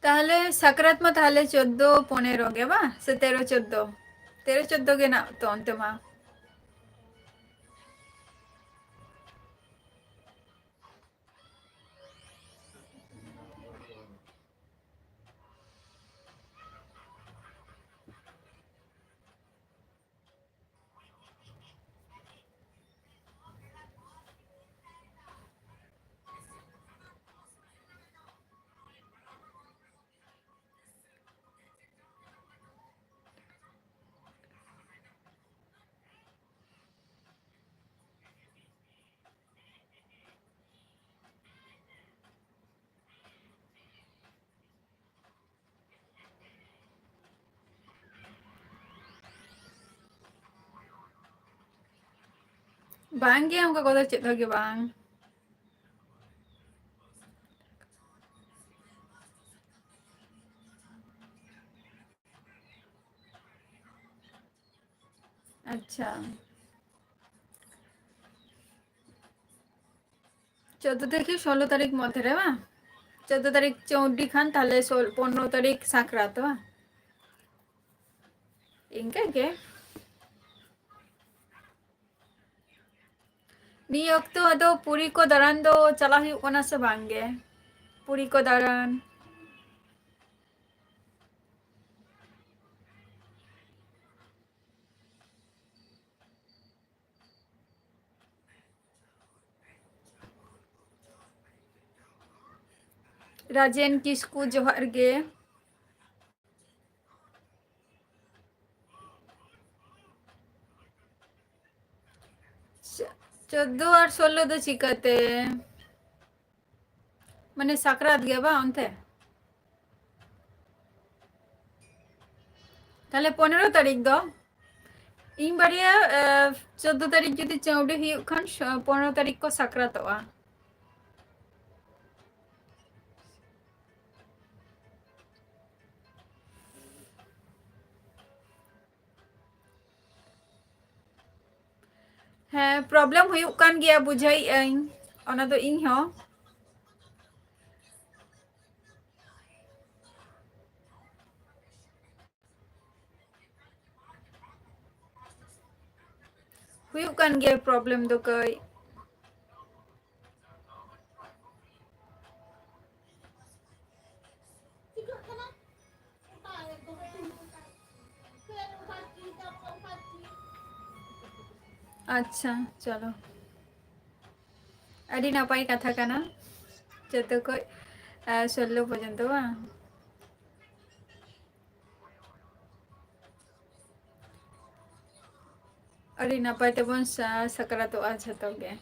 ᱛᱟᱦᱞᱮ ᱥᱟᱠᱨᱟᱛ ᱢᱟ ᱛᱟᱦᱞᱮ ᱪᱳᱫᱽᱫᱳ ᱯᱚᱱᱮᱨᱚ ᱜᱮ ᱵᱟᱝ? ᱥᱮ ᱛᱮᱨᱚ ᱪᱳᱫᱽᱫᱳ? ᱛᱮᱨᱚ ᱪᱳᱫᱽᱫᱳ ᱜᱮ ᱱᱟᱜ ᱛᱚ ᱚᱱᱛᱮ ᱢᱟ᱾ ᱵᱟᱝ ᱜᱮ, ᱚᱱᱠᱟ ᱠᱚᱫᱚ ᱪᱮᱫ ᱦᱚᱸ ᱜᱮ ᱵᱟᱝ᱾ ᱟᱪᱪᱷᱟ, ᱪᱳᱫᱽᱫᱳ ᱛᱷᱮᱠᱮ ᱥᱳᱞᱳ ᱛᱟᱹᱨᱤᱠᱷ ᱢᱚᱫᱽᱫᱷᱮ ᱨᱮ ᱵᱟᱝ? ᱪᱳᱫᱽᱫᱳ ᱛᱟᱹᱨᱤᱠᱷ ᱪᱳᱣᱰᱤ ᱠᱷᱟᱱ ᱛᱟᱦᱞᱮ ᱥᱳᱞ-, ᱯᱚᱱᱨᱚ ᱛᱟᱹᱨᱤᱠᱷ ᱥᱟᱠᱨᱟᱛ ᱵᱟᱝ? ᱤᱱᱠᱟᱹ ᱜᱮ᱾ ᱱᱤᱭᱟᱹ ᱚᱠᱛᱚ ᱟᱫᱚ ᱯᱩᱨᱤ ᱠᱚ ᱫᱟᱬᱟᱱ ᱫᱚ ᱪᱟᱞᱟᱜ ᱦᱩᱭᱩᱜ ᱠᱟᱱᱟ ᱥᱮ ᱵᱟᱝ ᱜᱮ? ᱯᱩᱨᱤ ᱠᱚ ᱫᱟᱬᱟᱱ᱾ ᱨᱟᱡᱮᱱ ᱠᱤᱥᱠᱩ, ᱡᱚᱦᱟᱨ ᱜᱮ᱾ ᱪᱚ-, ᱪᱳᱫᱫᱳ ᱟᱨ ᱥᱳᱞᱞᱳ ᱫᱚ ᱪᱤᱠᱟᱹᱛᱮ? ᱢᱟᱱᱮ ᱥᱟᱠᱨᱟᱛ ᱜᱮ ᱵᱟᱝ ᱚᱱᱛᱮ? ᱛᱟᱦᱞᱮ ᱯᱚᱱᱮᱨᱚ ᱛᱟᱹᱨᱤᱠᱷ ᱫᱚ ᱤᱧ ᱵᱟᱨᱭᱟ, ᱮ, ᱪᱳᱫᱫᱳ ᱛᱟᱹᱨᱤᱠᱷ ᱡᱩᱫᱤ ᱪᱟᱹᱣᱰᱤ ᱦᱩᱭᱩᱜ ᱠᱷᱟᱱ, ᱥᱚ-, ᱯᱚᱱᱮᱨᱚ ᱛᱟᱹᱨᱤᱠᱷ ᱠᱚ ᱥᱟᱠᱨᱟᱛᱚᱜᱼᱟ᱾ ᱦᱮᱸ, problem ᱦᱩᱭᱩᱜ ᱠᱟᱱ ᱜᱮᱭᱟ, ᱵᱩᱡᱷᱟᱹᱣᱮᱫ ᱟᱹᱧ, ᱚᱱᱟ ᱫᱚ ᱤᱧ ᱦᱚᱸ᱾ ᱦᱩᱭᱩᱜ ᱠᱟᱱ ᱜᱮᱭᱟ problem ᱫᱚ ᱠᱟᱹᱡ᱾ ᱟᱪᱪᱷᱟ, ᱪᱚᱞᱚ, ᱟᱹᱰᱤ ᱱᱟᱯᱟᱭ ᱠᱟᱛᱷᱟ ᱠᱟᱱᱟ᱾ ᱡᱚᱛᱚ ᱠᱷᱚᱡ, ᱟ, ᱥᱳᱞᱞᱳ ᱯᱚᱨᱡᱚᱱᱛᱚ ᱵᱟᱝ? ᱟᱹᱰᱤ ᱱᱟᱯᱟᱭ ᱛᱮᱵᱚᱱ ᱥᱟ-, ᱥᱟᱠᱨᱟᱛᱚᱜᱼᱟ ᱡᱷᱚᱛᱚ ᱜᱮ᱾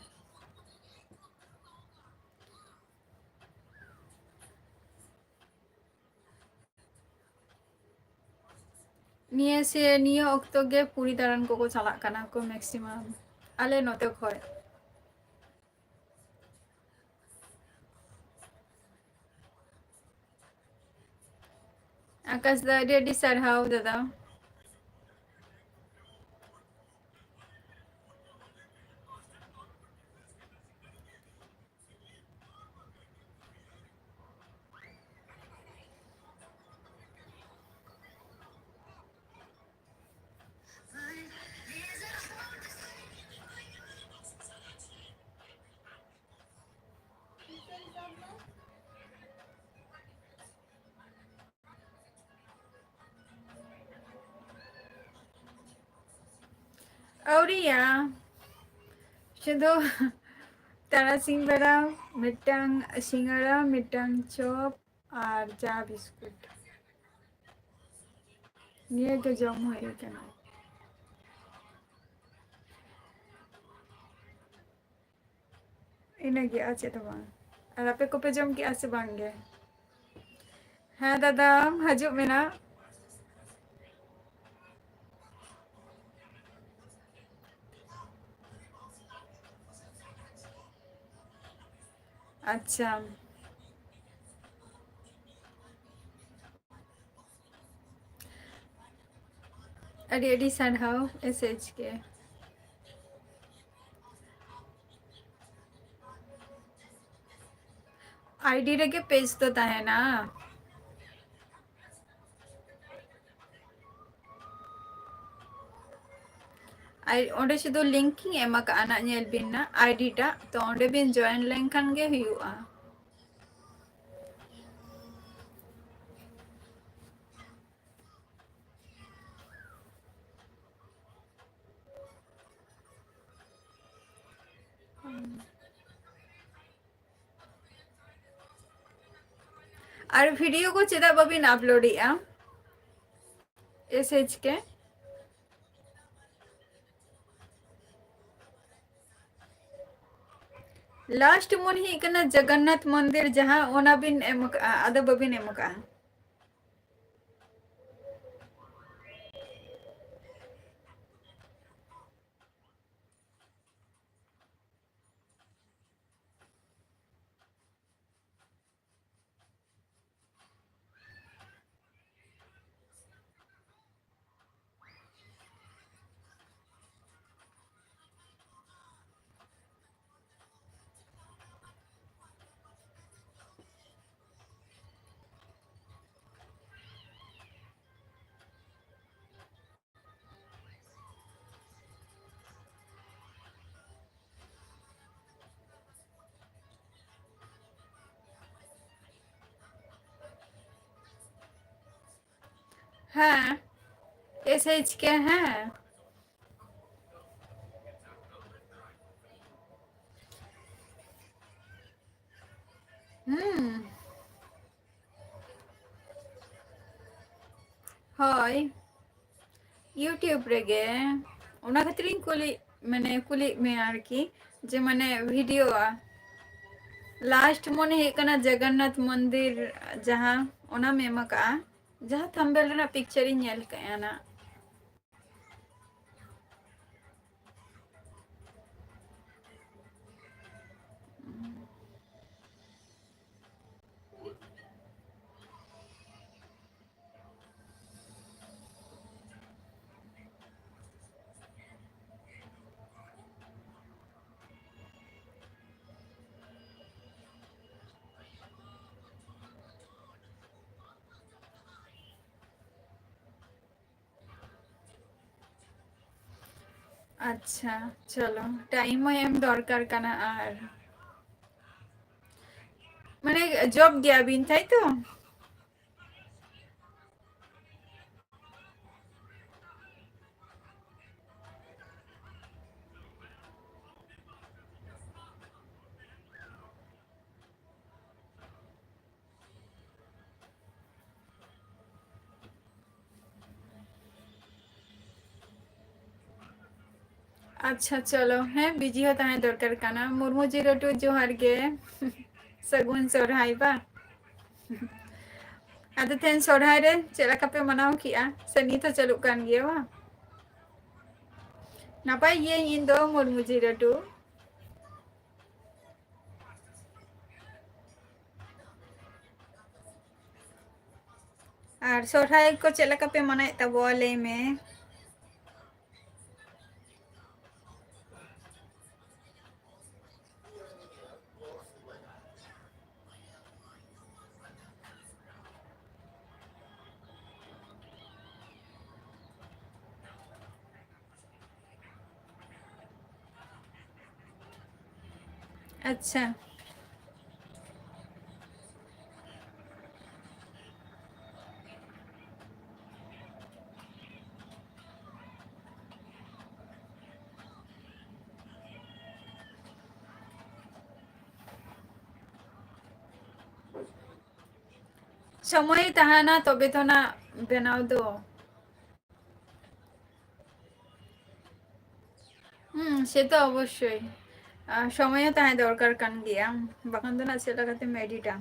ᱱᱤᱭᱟᱹ ᱥᱮ-, ᱱᱤᱭᱟᱹ ᱚᱠᱛᱚ ᱜᱮ ᱯᱩᱨᱤ ᱫᱟᱬᱟᱱ ᱠᱚᱠᱚ ᱪᱟᱞᱟᱜ ᱠᱟᱱᱟ ᱠᱚ maximum, ᱟᱞᱮ ᱱᱚᱛᱮ ᱠᱷᱚᱡ᱾ ᱟᱠᱟᱥ ᱫᱟ, ᱟᱹᱰᱤ ᱟᱹᱰᱤ ᱥᱟᱨᱦᱟᱣ ᱫᱟᱫᱟ᱾ ᱟᱹᱣᱨᱤᱭᱟ᱾ ᱥᱩᱫᱷᱩ ᱛᱟᱨᱟᱥᱤᱧ ᱵᱮᱲᱟ ᱢᱤᱫᱴᱟᱝ ᱥᱤᱸᱜᱟᱲᱟ, ᱢᱤᱫᱴᱟᱝ ᱪᱚᱯ ᱟᱨ ᱪᱟ ᱵᱤᱥᱠᱩᱴ, ᱱᱤᱭᱟᱹ ᱜᱮ ᱡᱚᱢ ᱦᱩᱭ ᱠᱟᱱᱟ᱾ ᱤᱱᱟᱹᱜᱮ, ᱟᱨ ᱪᱮᱫ ᱦᱚᱸ ᱵᱟᱝ᱾ ᱟᱨ ᱟᱯᱮ ᱠᱚᱯᱮ ᱡᱚᱢ ᱠᱮᱜᱼᱟ ᱥᱮ ᱵᱟᱝ ᱜᱮ? ᱦᱮᱸ ᱫᱟᱫᱟ, ᱦᱤᱡᱩᱜ ᱢᱮ ᱱᱟᱜ᱾ ᱟᱪᱪᱷᱟ, ᱟᱹᱰᱤ ᱟᱹᱰᱤ ᱥᱟᱨᱦᱟᱣ ᱮᱥ ᱮᱭᱤᱪ ᱠᱮ᱾ ᱟᱭᱰᱤ ᱨᱮᱜᱮ ᱯᱮᱡᱽ ᱫᱚ ᱛᱟᱦᱮᱱᱟ᱾ ᱟᱨ ᱚᱸᱰᱮ ᱥᱩᱫᱷᱩ ᱞᱤᱝᱠ ᱤᱧ ᱮᱢ ᱟᱠᱟᱫᱼᱟ ᱱᱟᱜ, ᱧᱮᱞ ᱵᱤᱱ ᱱᱟᱜ ᱟᱭᱰᱤ ᱴᱟᱜ, ᱛᱚ ᱚᱸᱰᱮ ᱵᱤᱱ ᱡᱚᱭᱮᱱ ᱞᱮᱱᱠᱷᱟᱱ ᱜᱮ ᱦᱩᱭᱩᱜᱼᱟ᱾ ᱟᱨ ᱵᱷᱤᱰᱤᱭᱳ ᱠᱚ ᱪᱮᱫᱟᱜ ᱵᱟᱵᱤᱱ ᱟᱯᱞᱳᱰᱮᱜᱼᱟ? ᱮᱥ ᱮᱭᱤᱪ ᱠᱮ᱾ ᱞᱟᱥᱴ ᱢᱚᱱᱮ ᱦᱩᱭᱩᱜ ᱠᱟᱱᱟ ᱡᱚᱜᱚᱱᱱᱟᱛᱷ ᱢᱚᱱᱫᱤᱨ ᱡᱟᱦᱟᱸ, ᱚᱱᱟ ᱵᱤᱱ ᱮᱢ ᱠᱟᱜᱼᱟ, ᱟᱫᱚ ᱵᱟᱵᱤᱱ ᱮᱢ ᱠᱟᱜᱼᱟ᱾ ᱦᱮᱸ, ᱮᱥ ᱮᱭᱤᱪ ᱠᱮ, ᱦᱮᱸ᱾ ᱦᱩᱸ᱾ ᱦᱳᱭ, YouTube ᱨᱮᱜᱮ᱾ ᱚᱱᱟ ᱠᱷᱟᱹᱛᱤᱨᱤᱧ ᱠᱩᱞᱤ, ᱢᱟᱱᱮ, ᱠᱩᱞᱤᱭᱮᱫ ᱢᱮᱭᱟ ᱟᱨᱠᱤ, ᱡᱮ, ᱢᱟᱱᱮ, ᱵᱷᱤᱰᱤᱭᱳᱼᱟ᱾ ᱞᱟᱥᱴ ᱢᱚᱱᱮ ᱦᱩᱭᱩᱜ ᱠᱟᱱᱟ ᱡᱚᱜᱚᱱᱱᱟᱛᱷ ᱢᱚᱱᱫᱤᱨ, ᱡᱟᱦᱟᱸ, ᱚᱱᱟᱢ ᱮᱢ ᱟᱠᱟᱜᱼᱟ, ᱡᱟᱦᱟᱸ ᱛᱷᱟᱢᱵᱮᱞ ᱨᱮᱱᱟᱜ ᱯᱤᱠᱪᱟᱨᱤᱧ ᱧᱮᱞ ᱠᱟᱜᱼᱟ ᱱᱟᱜ᱾ ᱟᱪᱪᱷᱟ, ᱪᱚᱞᱚ, ᱴᱟᱭᱤᱢ ᱦᱚᱸ ᱮᱢ ᱫᱚᱨᱠᱟᱨ ᱠᱟᱱᱟ᱾ ᱟᱨ ᱢᱟᱱᱮ, ᱡᱚᱵ ᱜᱮᱭᱟ ᱵᱤᱱ, ᱛᱟᱭ ᱛᱚ? ᱟᱪᱪᱷᱟ, ᱪᱚᱞᱚ, ᱦᱮᱸ, ᱵᱤᱡᱤ ᱦᱚᱸ ᱛᱟᱦᱮᱸ ᱫᱚᱨᱠᱟᱨ ᱠᱟᱱᱟ᱾ ᱢᱩᱨᱢᱩ ᱡᱤᱨᱳ ᱴᱩ, ᱡᱚᱦᱟᱨ ᱜᱮ᱾ ᱥᱟᱹᱜᱩᱱ ᱥᱚᱨᱦᱟᱭ ᱵᱟ᱾ ᱟᱫᱚ ᱛᱮᱦᱮᱧ ᱥᱚᱨᱦᱟᱭ ᱨᱮ ᱪᱮᱫ ᱞᱮᱠᱟ ᱯᱮ ᱢᱟᱱᱟᱣ ᱠᱮᱜᱼᱟ? ᱥᱮ ᱱᱤᱛ ᱦᱚᱸ ᱪᱟᱹᱞᱩᱜ ᱠᱟᱱ ᱜᱮᱭᱟ ᱵᱟ? ᱱᱟᱯᱟᱭ ᱜᱤᱭᱟᱹᱧ ᱤᱧ ᱫᱚ, ᱢᱩᱨᱢᱩ ᱡᱤᱨᱳ ᱴᱩ᱾ ᱟᱨ ᱥᱚᱨᱦᱟᱭ ᱠᱚ ᱪᱮᱫ ᱞᱮᱠᱟ ᱯᱮ ᱢᱟᱱᱟᱣᱮᱫ ᱛᱟᱵᱚᱣᱟ, ᱞᱟᱹᱭ ᱢᱮ? ᱟᱪᱪᱷᱟ᱾ ᱥᱚᱢᱚᱭ ᱛᱟᱦᱮᱱᱟ ᱛᱚᱵᱮ ᱛᱚ ᱱᱟᱜ ᱵᱮᱱᱟᱣ ᱫᱚ᱾ ᱦᱩᱸ, ᱥᱮ ᱛᱚ ᱚᱵᱚᱥᱥᱳᱭ᱾ ᱟᱨ ᱥᱚᱢᱚᱭ ᱦᱚᱸ ᱛᱟᱦᱮᱸ ᱫᱚᱨᱠᱟᱨ ᱠᱟᱱ ᱜᱮᱭᱟ, ᱵᱟᱠᱷᱟᱱ ᱫᱚ ᱱᱟᱜ ᱪᱮᱫ ᱞᱮᱠᱟᱛᱮᱢ ᱮᱰᱤᱴᱟ?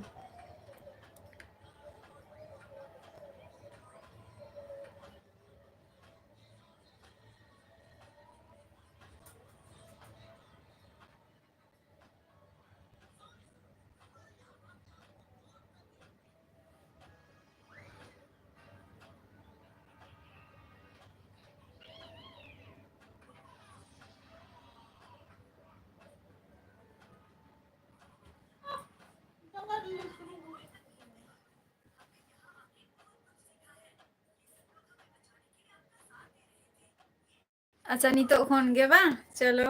ᱟᱪᱪᱷᱟ, ᱱᱤᱛᱚᱜ ᱠᱷᱚᱱ ᱜᱮ ᱵᱟᱝ? ᱪᱚᱞᱚ,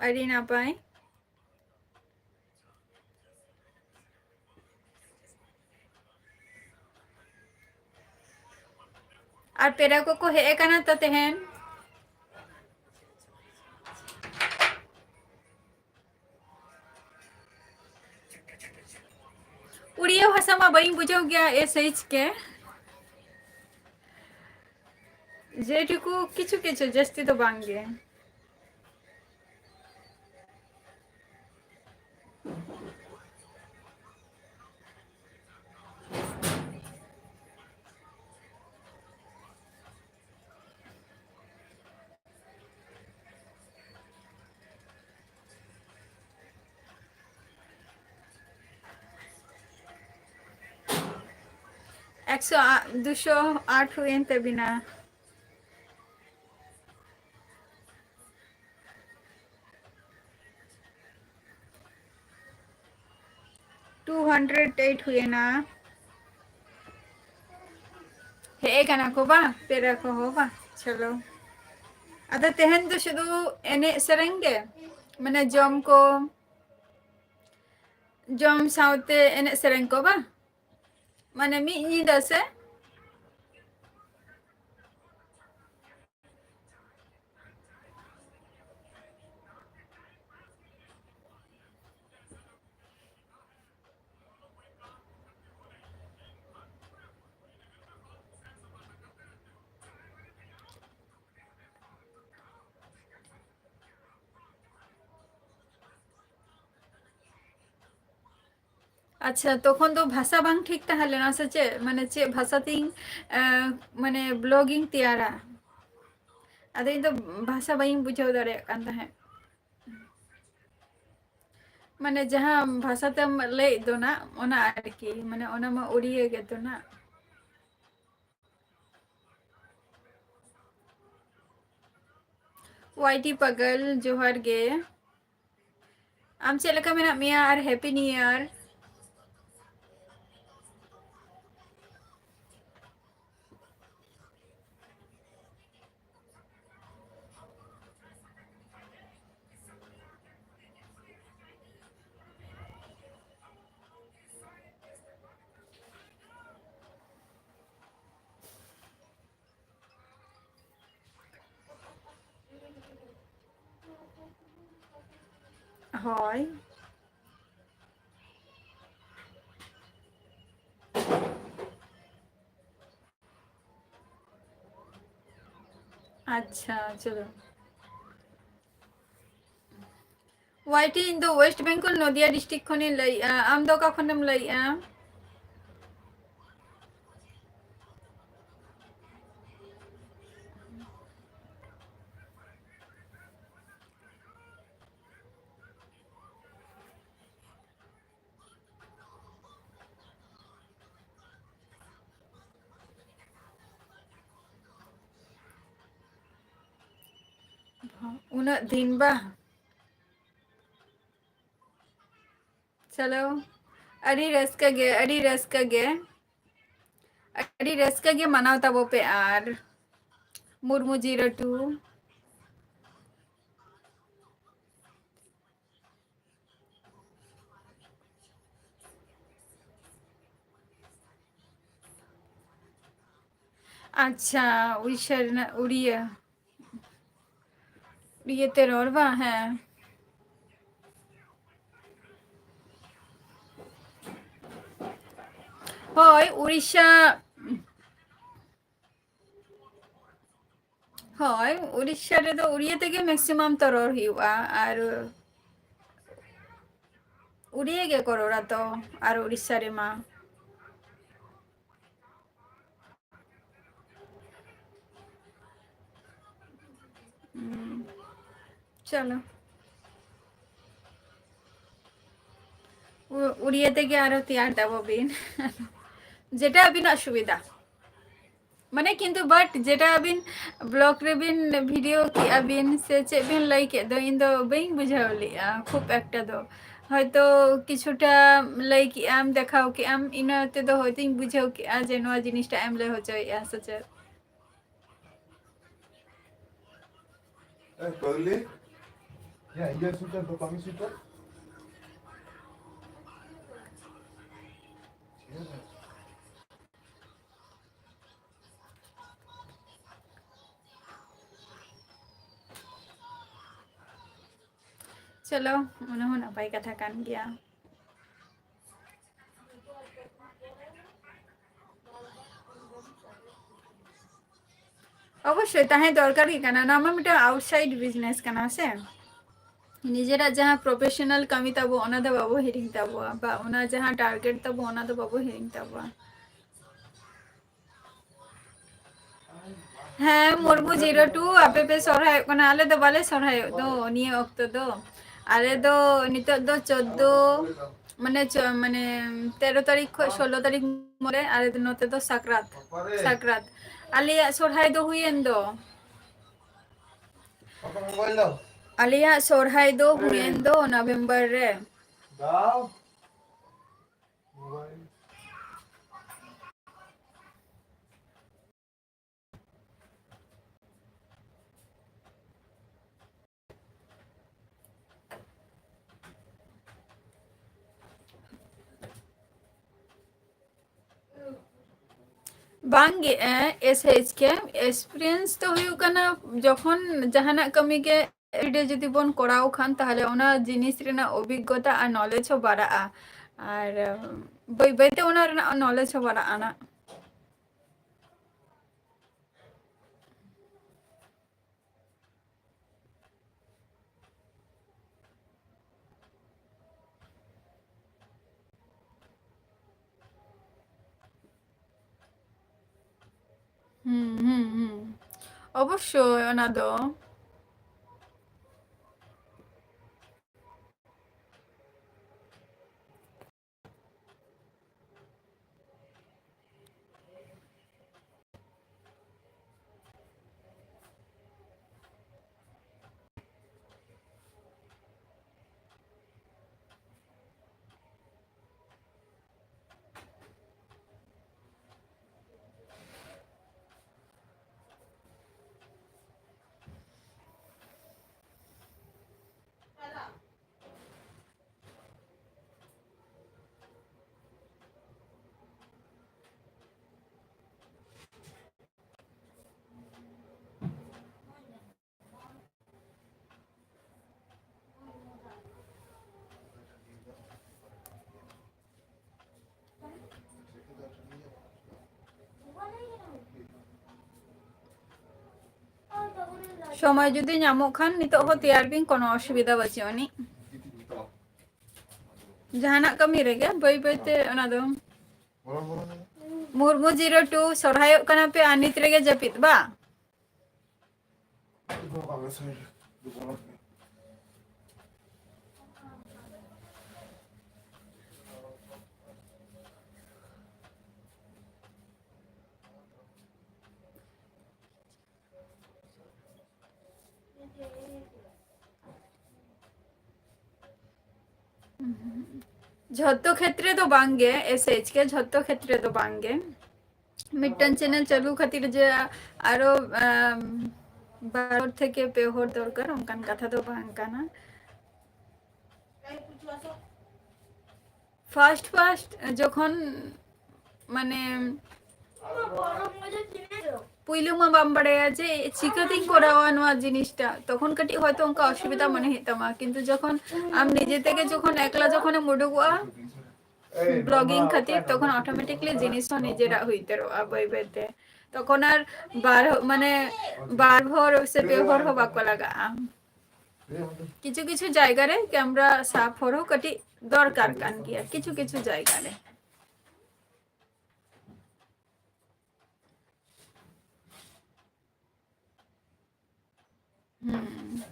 ᱟᱹᱰᱤ ᱱᱟᱯᱟᱭ᱾ ᱟᱨ ᱯᱮᱲᱟ ᱠᱚᱠᱚ ᱦᱮᱡ ᱟᱠᱟᱱᱟ ᱛᱚ ᱛᱮᱦᱮᱧ᱾ ᱩᱲᱤᱭᱟ ᱵᱷᱟᱥᱟ ᱢᱟ ᱵᱟᱹᱧ ᱵᱩᱡᱷᱟᱹᱣ ᱜᱮᱭᱟ, ᱮᱥ ᱮᱭᱤᱪ ᱠᱮ᱾ ᱡᱮᱴᱩᱠᱩ ᱠᱤᱪᱷᱩ ᱠᱤᱪᱷᱩ, ᱡᱟᱹᱥᱛᱤ ᱫᱚ ᱵᱟᱝ ᱜᱮ᱾ ᱮᱠᱥᱚ ᱟ-, ᱫᱩᱥᱚ ᱟᱴ ᱦᱩᱭᱮᱱ ᱛᱟᱵᱤᱱᱟ᱾ Two hundred eight ᱦᱩᱭᱮᱱᱟ᱾ ᱦᱮᱡ ᱠᱟᱱᱟ ᱠᱚ ᱵᱟ, ᱯᱮᱲᱟ ᱠᱚᱦᱚᱸ ᱵᱟ᱾ ᱪᱚᱞᱚ, ᱟᱫᱚ ᱛᱮᱦᱮᱧ ᱫᱚ ᱥᱩᱫᱷᱩ ᱮᱱᱮᱡ ᱥᱮᱨᱮᱧ ᱜᱮ, ᱢᱟᱱᱮ ᱡᱚᱢ ᱠᱚ, ᱡᱚᱢ ᱥᱟᱶᱛᱮ ᱮᱱᱮᱡ ᱥᱮᱨᱮᱧ ᱠᱚ ᱵᱟ, ᱢᱟᱱᱮ ᱢᱤᱫ ᱧᱤᱫᱟᱹ ᱥᱮ? ᱟᱪᱪᱷᱟ, ᱛᱚᱠᱷᱚᱱ ᱫᱚ ᱵᱷᱟᱥᱟ ᱵᱟᱝ ᱴᱷᱤᱠ ᱛᱟᱦᱮᱸ ᱞᱮᱱᱟ ᱥᱮ ᱪᱮᱫ? ᱢᱟᱱᱮ ᱪᱮᱫ ᱵᱷᱟᱥᱟ ᱛᱤᱧ, ᱮ, ᱢᱟᱱᱮ vlog ᱤᱧ ᱛᱮᱭᱟᱨᱟ? ᱟᱫᱚ ᱤᱧ ᱫᱚ ᱵᱷᱟᱥᱟ ᱵᱟᱹᱧ ᱵᱩᱡᱷᱟᱹᱣ ᱫᱟᱲᱮᱭᱟᱜ ᱠᱟᱱ ᱛᱟᱦᱮᱸᱫ᱾ ᱢᱟᱱᱮ ᱡᱟᱦᱟᱸ ᱵᱷᱟᱥᱟ ᱛᱮᱢ ᱞᱟᱹᱭᱮᱫ ᱫᱚ ᱱᱟᱜ, ᱚᱱᱟ ᱟᱨᱠᱤ, ᱢᱟᱱᱮ ᱚᱱᱟ ᱢᱟ ᱩᱲᱤᱭᱟᱹ ᱜᱮᱛᱚ ᱱᱟᱜ᱾ ᱣᱟᱭ ᱴᱤ ᱯᱟᱜᱚᱞ, ᱡᱚᱦᱟᱨ ᱜᱮ᱾ ᱟᱢ ᱪᱮᱫ ᱞᱮᱠᱟ ᱢᱮᱱᱟᱜ ᱢᱮᱭᱟ ᱟᱨ Happy New Year? ᱦᱳᱭ᱾ ᱟᱪᱪᱷᱟ, ᱪᱚᱞᱚ᱾ ᱣᱟᱭ ᱴᱤ, ᱤᱧ ᱫᱚ West Bengal, ᱱᱚᱫᱤᱭᱟ district ᱠᱷᱚᱱᱤᱧ ᱞᱟᱹᱭᱮᱜᱼᱟ᱾ ᱟᱢ ᱫᱚ ᱚᱠᱟ ᱠᱷᱚᱱᱮᱢ ᱞᱟᱹᱭᱮᱜᱼᱟ? ᱩᱱᱟᱹᱜ ᱫᱤᱱ ᱵᱟ᱾ ᱪᱚᱞᱚ, ᱟᱹᱰᱤ ᱨᱟᱹᱥᱠᱟᱹ ᱜᱮ, ᱟᱹᱰᱤ ᱨᱟᱹᱥᱠᱟᱹ ᱜᱮ, ᱟᱹᱰᱤ ᱨᱟᱹᱥᱠᱟᱹ ᱜᱮ ᱢᱟᱱᱟᱣ ᱛᱟᱵᱚ ᱯᱮ ᱟᱨ ᱢᱩᱨᱢᱩ ᱡᱤᱨᱟᱹᱴᱩ᱾ ᱟᱪᱪᱷᱟ, ᱩᱲᱤᱥᱥᱟ ᱨᱮᱱᱟᱜ ᱩᱲᱤᱭᱟ, ᱩᱲᱤᱭᱟᱹ ᱛᱮ ᱨᱚᱲ ᱵᱟᱝ? ᱦᱮᱸ᱾ ᱦᱳᱭ, ᱩᱲᱤᱥᱥᱟ, ᱦᱳᱭ, ᱩᱲᱤᱥᱥᱟ ᱨᱮᱫᱚ ᱩᱲᱤᱭᱟᱹ ᱛᱮᱜᱮ maximum ᱛᱚ ᱨᱚᱲ ᱦᱩᱭᱩᱜᱼᱟ᱾ ᱟᱨ ᱩᱲᱤᱭᱟ ᱜᱮᱠᱚ ᱨᱚᱲᱟ ᱛᱚ, ᱟᱨ ᱩᱲᱤᱥᱥᱟ ᱨᱮᱢᱟ᱾ ᱦᱩᱸ, ᱪᱚᱞᱚ᱾ ᱩ-, ᱩᱲᱤᱭᱟ ᱛᱮᱜᱮ ᱟᱨᱚ ᱛᱮᱭᱟᱨ ᱛᱟᱵᱚ ᱵᱤᱱ᱾ ᱡᱮᱴᱟ ᱟᱹᱵᱤᱱᱟᱜ ᱥᱩᱵᱤᱫᱷᱟ᱾ ᱢᱟᱱᱮ ᱠᱤᱱᱛᱩ but ᱡᱮᱴᱟ ᱟᱹᱵᱤᱱ vlog ᱨᱮᱵᱤᱱ video ᱠᱮᱜᱼᱟ ᱵᱤᱱ ᱥᱮ ᱪᱮᱫ ᱵᱤᱱ ᱞᱟᱹᱭ ᱠᱮᱫ ᱫᱚ, ᱤᱧ ᱫᱚ ᱵᱟᱹᱧ ᱵᱩᱡᱷᱟᱹᱣ ᱞᱮᱜᱼᱟ ᱠᱷᱩᱵ ᱮᱠᱴᱟ ᱫᱚ᱾ ᱦᱚᱭᱛᱚ ᱠᱤᱪᱷᱩᱴᱟ ᱞᱟᱹᱭ ᱠᱮᱜᱼᱟᱢ, ᱫᱮᱠᱷᱟᱣ ᱠᱮᱜᱼᱟᱢ, ᱤᱱᱟᱹ ᱛᱮᱫᱚ ᱦᱚᱭᱛᱚᱧ ᱵᱩᱡᱷᱟᱹᱣ ᱠᱮᱜᱼᱟ ᱡᱮ ᱱᱚᱣᱟ ᱡᱤᱱᱤᱥᱴᱟ ᱮᱢ ᱞᱟᱹᱭ ᱦᱚᱪᱚᱭᱮᱜᱼᱟ ᱥᱮ ᱪᱮᱫ᱾ Eh, Pauli? Ya, iya sudah, Bapak sudah. ᱪᱚᱞᱚ, ᱚᱱᱟ ᱦᱚᱸ ᱱᱟᱯᱟᱭ ᱠᱟᱛᱷᱟ ᱠᱟᱱ ᱜᱮᱭᱟ᱾ ᱚᱵᱚᱥᱥᱳᱭ ᱛᱟᱦᱮᱸ ᱫᱚᱨᱠᱟᱨ ᱜᱮ ᱠᱟᱱᱟ, ᱱᱚᱣᱟ ᱢᱟ ᱢᱤᱫᱴᱟᱝ outside business ᱠᱟᱱᱟ ᱥᱮ᱾ ᱱᱤᱡᱮᱨᱟᱜ ᱡᱟᱦᱟᱸ professional ᱠᱟᱹᱢᱤ ᱛᱟᱵᱚ, ᱚᱱᱟ ᱫᱚ ᱵᱟᱵᱚ ᱦᱤᱲᱤᱧ ᱛᱟᱵᱚᱣᱟ, ᱵᱟ ᱚᱱᱟ ᱡᱟᱦᱟᱸ target ᱛᱟᱵᱚ, ᱚᱱᱟ ᱫᱚ ᱵᱟᱵᱚ ᱦᱤᱲᱤᱧ ᱛᱟᱵᱚᱣᱟ᱾ ᱦᱮᱸ, ᱢᱩᱨᱢᱩ zero two, ᱟᱯᱮ ᱯᱮ ᱥᱚᱨᱦᱟᱭᱚᱜ ᱠᱟᱱᱟ, ᱟᱞᱮ ᱫᱚ ᱵᱟᱞᱮ ᱥᱚᱨᱦᱟᱭᱚᱜ ᱫᱚ ᱱᱤᱭᱟᱹ ᱚᱠᱛᱚ ᱫᱚ᱾ ᱟᱞᱮ ᱫᱚ ᱱᱤᱛᱚᱜ ᱫᱚ ᱪᱳᱫᱫᱳ, ᱢᱟᱱᱮ ᱪᱚ-, ᱢᱟᱱᱮ ᱛᱮᱨᱚ ᱛᱟᱹᱨᱤᱠᱷ ᱠᱷᱚᱱ ᱥᱳᱞᱳ ᱛᱟᱹᱨᱤᱠᱷ ᱢᱚᱫᱽᱫᱷᱮ ᱟᱞᱮ ᱫᱚ ᱱᱚᱛᱮ ᱫᱚ ᱥᱟᱠᱨᱟᱛ, ᱥᱟᱠᱨᱟᱛ᱾ ᱟᱞᱮᱭᱟᱜ ᱥᱚᱨᱦᱟᱭ ᱫᱚ ᱦᱩᱭᱮᱱ ᱫᱚ, ᱟᱞᱮᱭᱟᱜ ᱥᱚᱨᱦᱟᱭ ᱫᱚ ᱦᱩᱭᱮᱱ ᱫᱚ ᱱᱚᱵᱷᱮᱢᱵᱚᱨ ᱨᱮ᱾ ᱵᱟᱝᱜᱮ, ᱮ, S H K, experience ᱫᱚ ᱦᱩᱭᱩᱜ ᱠᱟᱱᱟ ᱡᱚᱠᱷᱚᱱ ᱡᱟᱦᱟᱱᱟᱜ ᱠᱟᱹᱢᱤ ᱜᱮ everyday ᱡᱩᱫᱤ ᱵᱚᱱ ᱠᱚᱨᱟᱣ ᱠᱷᱟᱱ, ᱛᱟᱦᱞᱮ ᱚᱱᱟ ᱡᱤᱱᱤᱥ ᱨᱮᱱᱟᱜ ᱚᱵᱷᱤᱜᱽᱜᱚᱛᱟ ᱟᱨ knowledge ᱦᱚᱸ ᱵᱟᱲᱟᱜᱼᱟ, ᱟᱨ, ᱮ, ᱵᱟᱹᱭ ᱵᱟᱹᱭᱛᱮ ᱚᱱᱟ ᱨᱮᱱᱟᱜ knowledge ᱦᱚᱸ ᱵᱟᱲᱟᱜᱼᱟ ᱱᱟᱜ᱾ ᱦᱩᱸ, ᱦᱩᱸ, ᱦᱩᱸ᱾ ᱚᱵᱚᱥᱥᱳᱭ ᱚᱱᱟ ᱫᱚ᱾ ᱥᱚᱢᱚᱭ ᱡᱩᱫᱤ ᱧᱟᱢᱚᱜ ᱠᱷᱟᱱ ᱱᱤᱛᱚᱜ ᱦᱚᱸ ᱛᱮᱭᱟᱨ ᱵᱤᱱ, ᱠᱳᱱᱳ ᱚᱥᱩᱵᱤᱫᱷᱟ ᱵᱟᱹᱪᱩᱜ ᱟᱹᱱᱤᱡ᱾ ᱡᱟᱦᱟᱱᱟᱜ ᱠᱟᱹᱢᱤ ᱨᱮᱜᱮ ᱵᱟᱹᱭ ᱵᱟᱹᱭ ᱛᱮ ᱚᱱᱟ ᱫᱚ᱾ ᱢᱩᱨᱢᱩ ᱡᱤᱨᱳ ᱴᱩ, ᱥᱚᱨᱦᱟᱭᱚᱜ ᱠᱟᱱᱟ ᱯᱮ ᱟᱨ ᱱᱤᱛ ᱨᱮᱜᱮ ᱡᱟᱹᱯᱤᱫ ᱵᱟ? ᱡᱷᱚᱛᱚ ᱠᱷᱮᱛᱨᱮ ᱫᱚ ᱵᱟᱝ ᱜᱮ, ᱮᱥ ᱮᱭᱤᱪ ᱠᱮ, ᱡᱷᱚᱛᱚ ᱠᱷᱮᱛᱨᱮ ᱫᱚ ᱵᱟᱝ ᱜᱮ᱾ ᱢᱤᱫᱴᱟᱝ ᱪᱮᱱᱮᱞ ᱪᱟᱹᱞᱩ ᱠᱷᱟᱹᱛᱤᱨ ᱡᱮ ᱟᱨᱚ, ᱟᱢ, ᱵᱟᱨ ᱦᱚᱲ ᱛᱷᱮᱠᱮ ᱯᱮ ᱦᱚᱲ ᱫᱚᱨᱠᱟᱨ, ᱚᱱᱠᱟᱱ ᱠᱟᱛᱷᱟ ᱫᱚ ᱵᱟᱝ ᱠᱟᱱᱟ᱾ ᱯᱷᱟᱥᱴ ᱯᱷᱟᱥᱴ ᱡᱚᱠᱷᱚᱱ, ᱢᱟᱱᱮ, ᱯᱩᱭᱞᱩ ᱢᱟ ᱵᱟᱢ ᱵᱟᱲᱟᱭᱟ ᱡᱮ ᱪᱤᱠᱟᱹᱛᱤᱧ ᱠᱚᱨᱟᱣᱟ ᱱᱚᱣᱟ ᱡᱤᱱᱤᱥᱴᱟ, ᱛᱚᱠᱷᱚᱱ ᱠᱟᱹᱴᱤᱡ ᱦᱚᱭᱛᱚ ᱚᱱᱠᱟ ᱚᱥᱩᱵᱤᱫᱷᱟ ᱢᱚᱱᱮ ᱦᱩᱭᱩᱜ ᱛᱟᱢᱟ, ᱠᱤᱱᱛᱩ ᱡᱚᱠᱷᱚᱱ ᱟᱢ ᱱᱤᱡᱮ ᱛᱮᱜᱮ ᱡᱚᱠᱷᱚᱱ ᱮᱠᱞᱟ ᱡᱚᱠᱷᱚᱱᱮᱢ ᱩᱰᱩᱠᱚᱜᱼᱟ ᱵᱞᱚᱜᱤᱝ ᱠᱷᱟᱹᱛᱤᱨ, ᱛᱚᱠᱷᱚᱱ ᱚᱴᱳᱢᱮᱴᱤᱠᱞᱤ ᱡᱤᱱᱤᱥ ᱦᱚᱸ ᱱᱤᱡᱮᱨᱟᱜ ᱦᱩᱭ ᱩᱛᱟᱹᱨᱚᱜᱼᱟ ᱵᱟᱹᱭ ᱵᱟᱹᱭ ᱛᱮ᱾ ᱛᱚᱠᱷᱚᱱ ᱟᱨ ᱵᱟᱨ, ᱢᱟᱱᱮ, ᱵᱟᱨ ᱦᱚᱲ ᱥᱮ ᱯᱮ ᱦᱚᱲ ᱦᱚᱸ ᱵᱟᱠᱚ ᱞᱟᱜᱟᱜᱼᱟ᱾ ᱠᱤᱪᱷᱩ ᱠᱤᱪᱷᱩ ᱡᱟᱭᱜᱟ ᱨᱮ ᱠᱮᱢᱨᱟ ᱥᱟᱵ ᱦᱚᱲ ᱦᱚᱸ ᱠᱟᱹᱴᱤᱡ ᱫᱚᱨᱠᱟᱨ ᱠᱟᱱ ᱜᱮᱭᱟ, ᱠᱤᱪᱷᱩ ᱠᱤᱪᱷᱩ ᱡᱟᱭᱜᱟ ᱨᱮ᱾ ᱦᱩᱸ᱾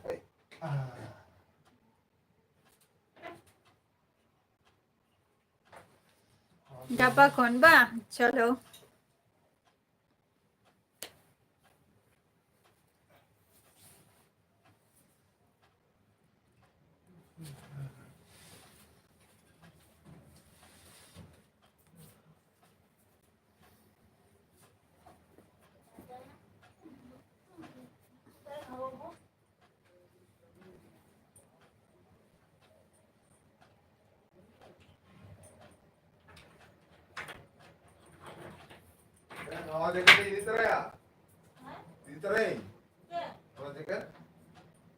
ᱜᱟᱯᱟ ᱠᱷᱚᱱ ᱵᱟ? ᱪᱚᱞᱚ᱾ ᱱᱟᱣᱟ ᱡᱮᱠᱮᱴ ᱤᱫᱤ ᱛᱚᱨᱟᱭᱟ? ᱤᱫᱤ ᱛᱚᱨᱟᱭᱟᱹᱧ? ᱪᱮᱫ? ᱱᱟᱣᱟ ᱡᱮᱠᱮᱴ?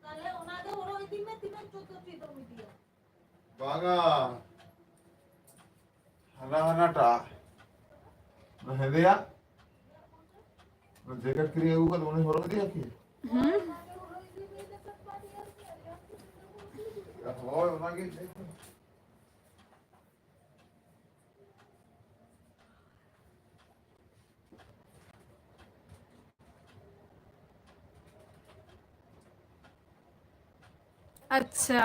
ᱛᱟᱦᱞᱮ ᱚᱱᱟ ᱜᱮ ᱦᱚᱨᱚᱜ ᱤᱫᱤ ᱢᱮ, ᱛᱤᱱᱟᱹᱜ ᱪᱚ ᱪᱮᱫ ᱮᱢ ᱤᱫᱤᱭᱟ? ᱵᱟᱝᱟ᱾ ᱦᱟᱱᱟ ᱦᱟᱱᱟᱴᱟᱜ᱾ ᱚᱱᱟ ᱦᱮᱸᱫᱮᱭᱟᱜ? ᱚᱱᱟ ᱡᱮᱠᱮᱴ ᱠᱤᱨᱤᱧ ᱟᱹᱜᱩ ᱠᱟᱛᱮ ᱩᱱᱤ ᱦᱚᱨᱚᱜ ᱤᱫᱤᱭᱟ ᱠᱤ? ᱦᱩᱸ᱾ ᱦᱳᱭ, ᱚᱱᱟᱜᱮ᱾ ᱟᱪᱪᱷᱟ᱾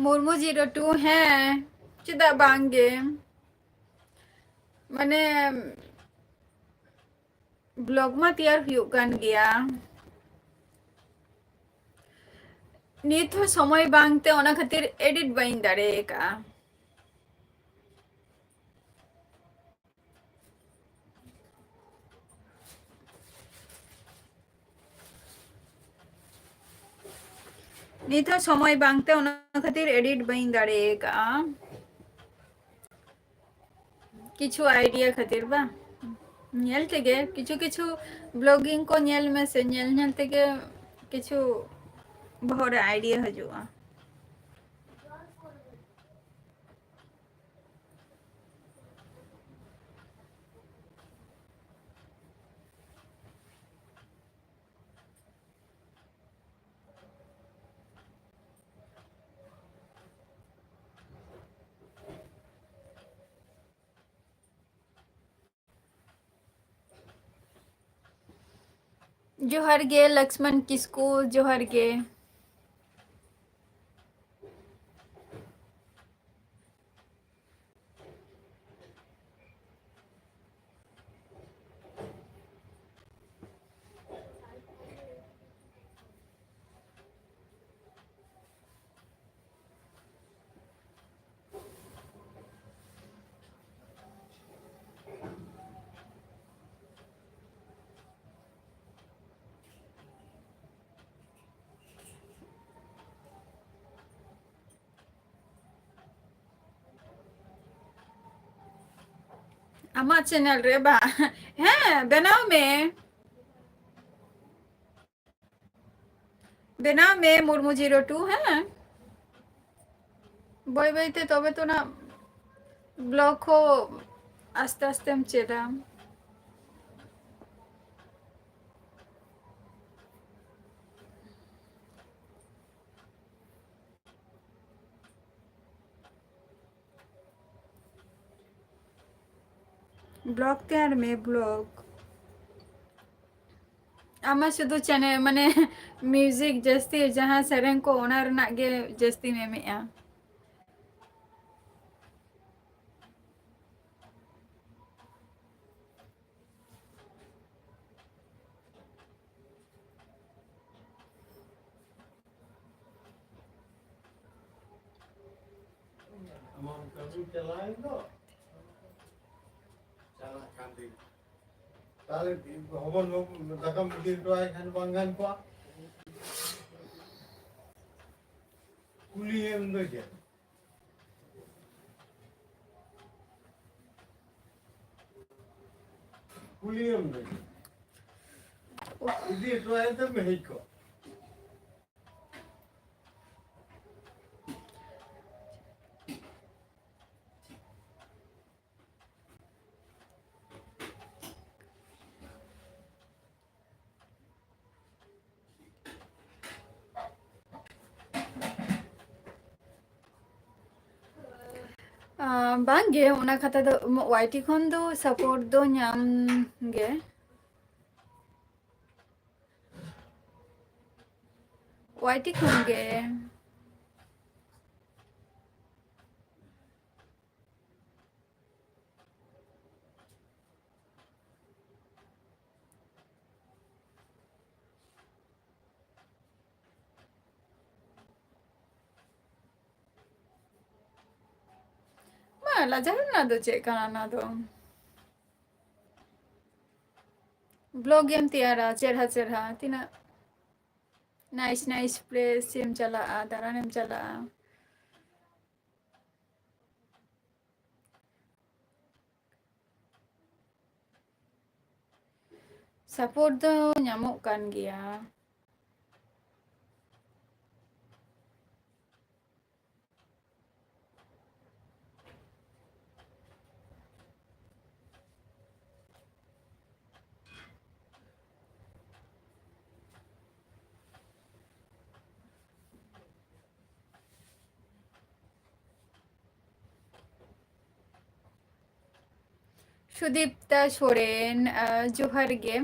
ᱢᱩᱨᱢᱩ ᱡᱤᱨᱳ ᱴᱩ, ᱦᱮᱸ, ᱪᱮᱫᱟᱜ ᱵᱟᱝ ᱜᱮ? ᱢᱟᱱᱮ, ᱵᱞᱚᱜ ᱢᱟ ᱛᱮᱭᱟᱨ ᱦᱩᱭᱩᱜ ᱠᱟᱱ ᱜᱮᱭᱟ, ᱱᱤᱛ ᱦᱚᱸ ᱥᱚᱢᱚᱭ ᱵᱟᱝᱛᱮ ᱚᱱᱟ ᱠᱷᱟᱹᱛᱤᱨ ᱮᱰᱤᱴ ᱵᱟᱹᱧ ᱫᱟᱲᱮ ᱟᱠᱟᱫᱼᱟ᱾ ᱱᱤᱛ ᱦᱚᱸ ᱥᱚᱢᱚᱭ ᱵᱟᱝᱛᱮ ᱚᱱᱟ ᱠᱷᱟᱹᱛᱤᱨ ᱮᱰᱤᱴ ᱵᱟᱹᱧ ᱫᱟᱲᱮ ᱟᱠᱟᱫᱼᱟ᱾ ᱠᱤᱪᱷᱩ ᱟᱭᱰᱤᱭᱟ ᱠᱷᱟᱹᱛᱤᱨ ᱵᱟᱝ, ᱧᱮᱞ ᱛᱮᱜᱮ ᱠᱤᱪᱷᱩ ᱠᱤᱪᱷᱩ ᱵᱞᱚᱜᱤᱝ ᱠᱚ ᱧᱮᱞ ᱢᱮᱥᱮ, ᱧᱮᱞ ᱧᱮᱞ ᱛᱮᱜᱮ ᱠᱤᱪᱷᱩ ᱵᱚᱦᱚᱜ ᱨᱮ ᱟᱭᱰᱤᱭᱟ ᱦᱤᱡᱩᱜᱼᱟ᱾ ᱡᱚᱦᱟᱨ ᱜᱮ ᱞᱚᱠᱥᱢᱚᱱ ᱠᱤᱥᱠᱩ, ᱡᱚᱦᱟᱨ ᱜᱮ᱾ ᱟᱢᱟᱜ ᱪᱮᱱᱮᱞ ᱨᱮ ᱵᱟ? ᱦᱮᱸ, ᱵᱮᱱᱟᱣ ᱢᱮ, ᱵᱮᱱᱟᱣ ᱢᱮ ᱢᱩᱨᱢᱩ ᱡᱤᱨᱳ ᱴᱩ᱾ ᱦᱮᱸ, ᱵᱟᱹᱭ ᱵᱟᱹᱭ ᱛᱮ ᱛᱚᱵᱮ ᱛᱚ ᱱᱟ ᱵᱞᱚᱜ ᱦᱚᱸ ᱟᱥᱛᱮ ᱟᱥᱛᱮᱢ ᱪᱮᱫᱟ᱾ ᱵᱞᱚᱜ ᱛᱮᱭᱟᱨ ᱢᱮ, ᱵᱞᱚᱜ᱾ ᱟᱢᱟᱜ ᱥᱩᱫᱷᱩ ᱪᱮᱱᱮᱞ, ᱢᱟᱱᱮ, ᱢᱤᱭᱩᱡᱤᱠ ᱡᱟᱹᱥᱛᱤ, ᱡᱟᱦᱟᱸ ᱥᱮᱨᱮᱧ ᱠᱚ, ᱚᱱᱟ ᱨᱮᱱᱟᱜ ᱜᱮ ᱡᱟᱹᱥᱛᱤᱢ ᱮᱢᱮᱜᱼᱟ᱾ ᱟᱢᱟᱜ ᱠᱟᱹᱢᱤ ᱪᱟᱞᱟᱣᱮᱱ ᱫᱚ, ᱪᱟᱞᱟᱜ ᱠᱟᱱ ᱫᱤᱱ᱾ ᱛᱟᱦᱞᱮ ᱦᱚᱯᱚᱱ ᱵᱟᱹᱵᱩ ᱫᱟᱠᱟᱢ ᱤᱫᱤ ᱦᱚᱴᱚ ᱟᱭ ᱠᱷᱟᱱ ᱵᱟᱝ ᱜᱟᱱ ᱠᱚᱜᱼᱟ? ᱠᱩᱞᱤᱭᱮᱢ ᱫᱚ ᱪᱮᱫ? ᱠᱩᱞᱤᱭᱮᱢ ᱫᱚ ᱪᱮᱫ? ᱤᱫᱤ ᱦᱚᱴᱚ ᱟᱭ ᱛᱮᱢ ᱦᱮᱡ ᱠᱚᱜ᱾ ᱟᱸ, ᱵᱟᱝᱜᱮ, ᱚᱱᱟ ᱠᱟᱛᱷᱟ ᱫᱚ, ᱣᱟᱭ ᱴᱤ ᱠᱷᱚᱱ ᱫᱚ ᱥᱟᱯᱳᱨᱴ ᱫᱚ ᱧᱟᱢ ᱜᱮ᱾ ᱳᱣᱟᱭ ᱴᱤ ᱠᱷᱚᱱ ᱜᱮ᱾ ᱢᱟ, ᱞᱟᱡᱟᱣ ᱨᱮᱱᱟᱜ ᱫᱚ ᱪᱮᱫ ᱠᱟᱱᱟ ᱚᱱᱟ ᱫᱚ? ᱵᱞᱚᱜ ᱜᱮᱢ ᱛᱮᱭᱟᱨᱟ ᱪᱮᱨᱦᱟ ᱪᱮᱨᱦᱟ, ᱛᱤᱱᱟᱹᱜ ᱱᱟᱭᱤᱥ ᱱᱟᱭᱤᱥ ᱯᱞᱮᱥ ᱮᱢ ᱪᱟᱞᱟᱜᱼᱟ, ᱫᱟᱬᱟᱱᱮᱢ ᱪᱟᱞᱟᱜᱼᱟ᱾ ᱥᱟᱯᱳᱨᱴ ᱫᱚ ᱧᱟᱢᱚᱜ ᱠᱟᱱ ᱜᱮᱭᱟ᱾ ᱥᱩᱫᱤᱯᱛᱟ ᱥᱚᱨᱮᱱ, ᱟᱸ, ᱡᱚᱦᱟᱨ ᱜᱮ᱾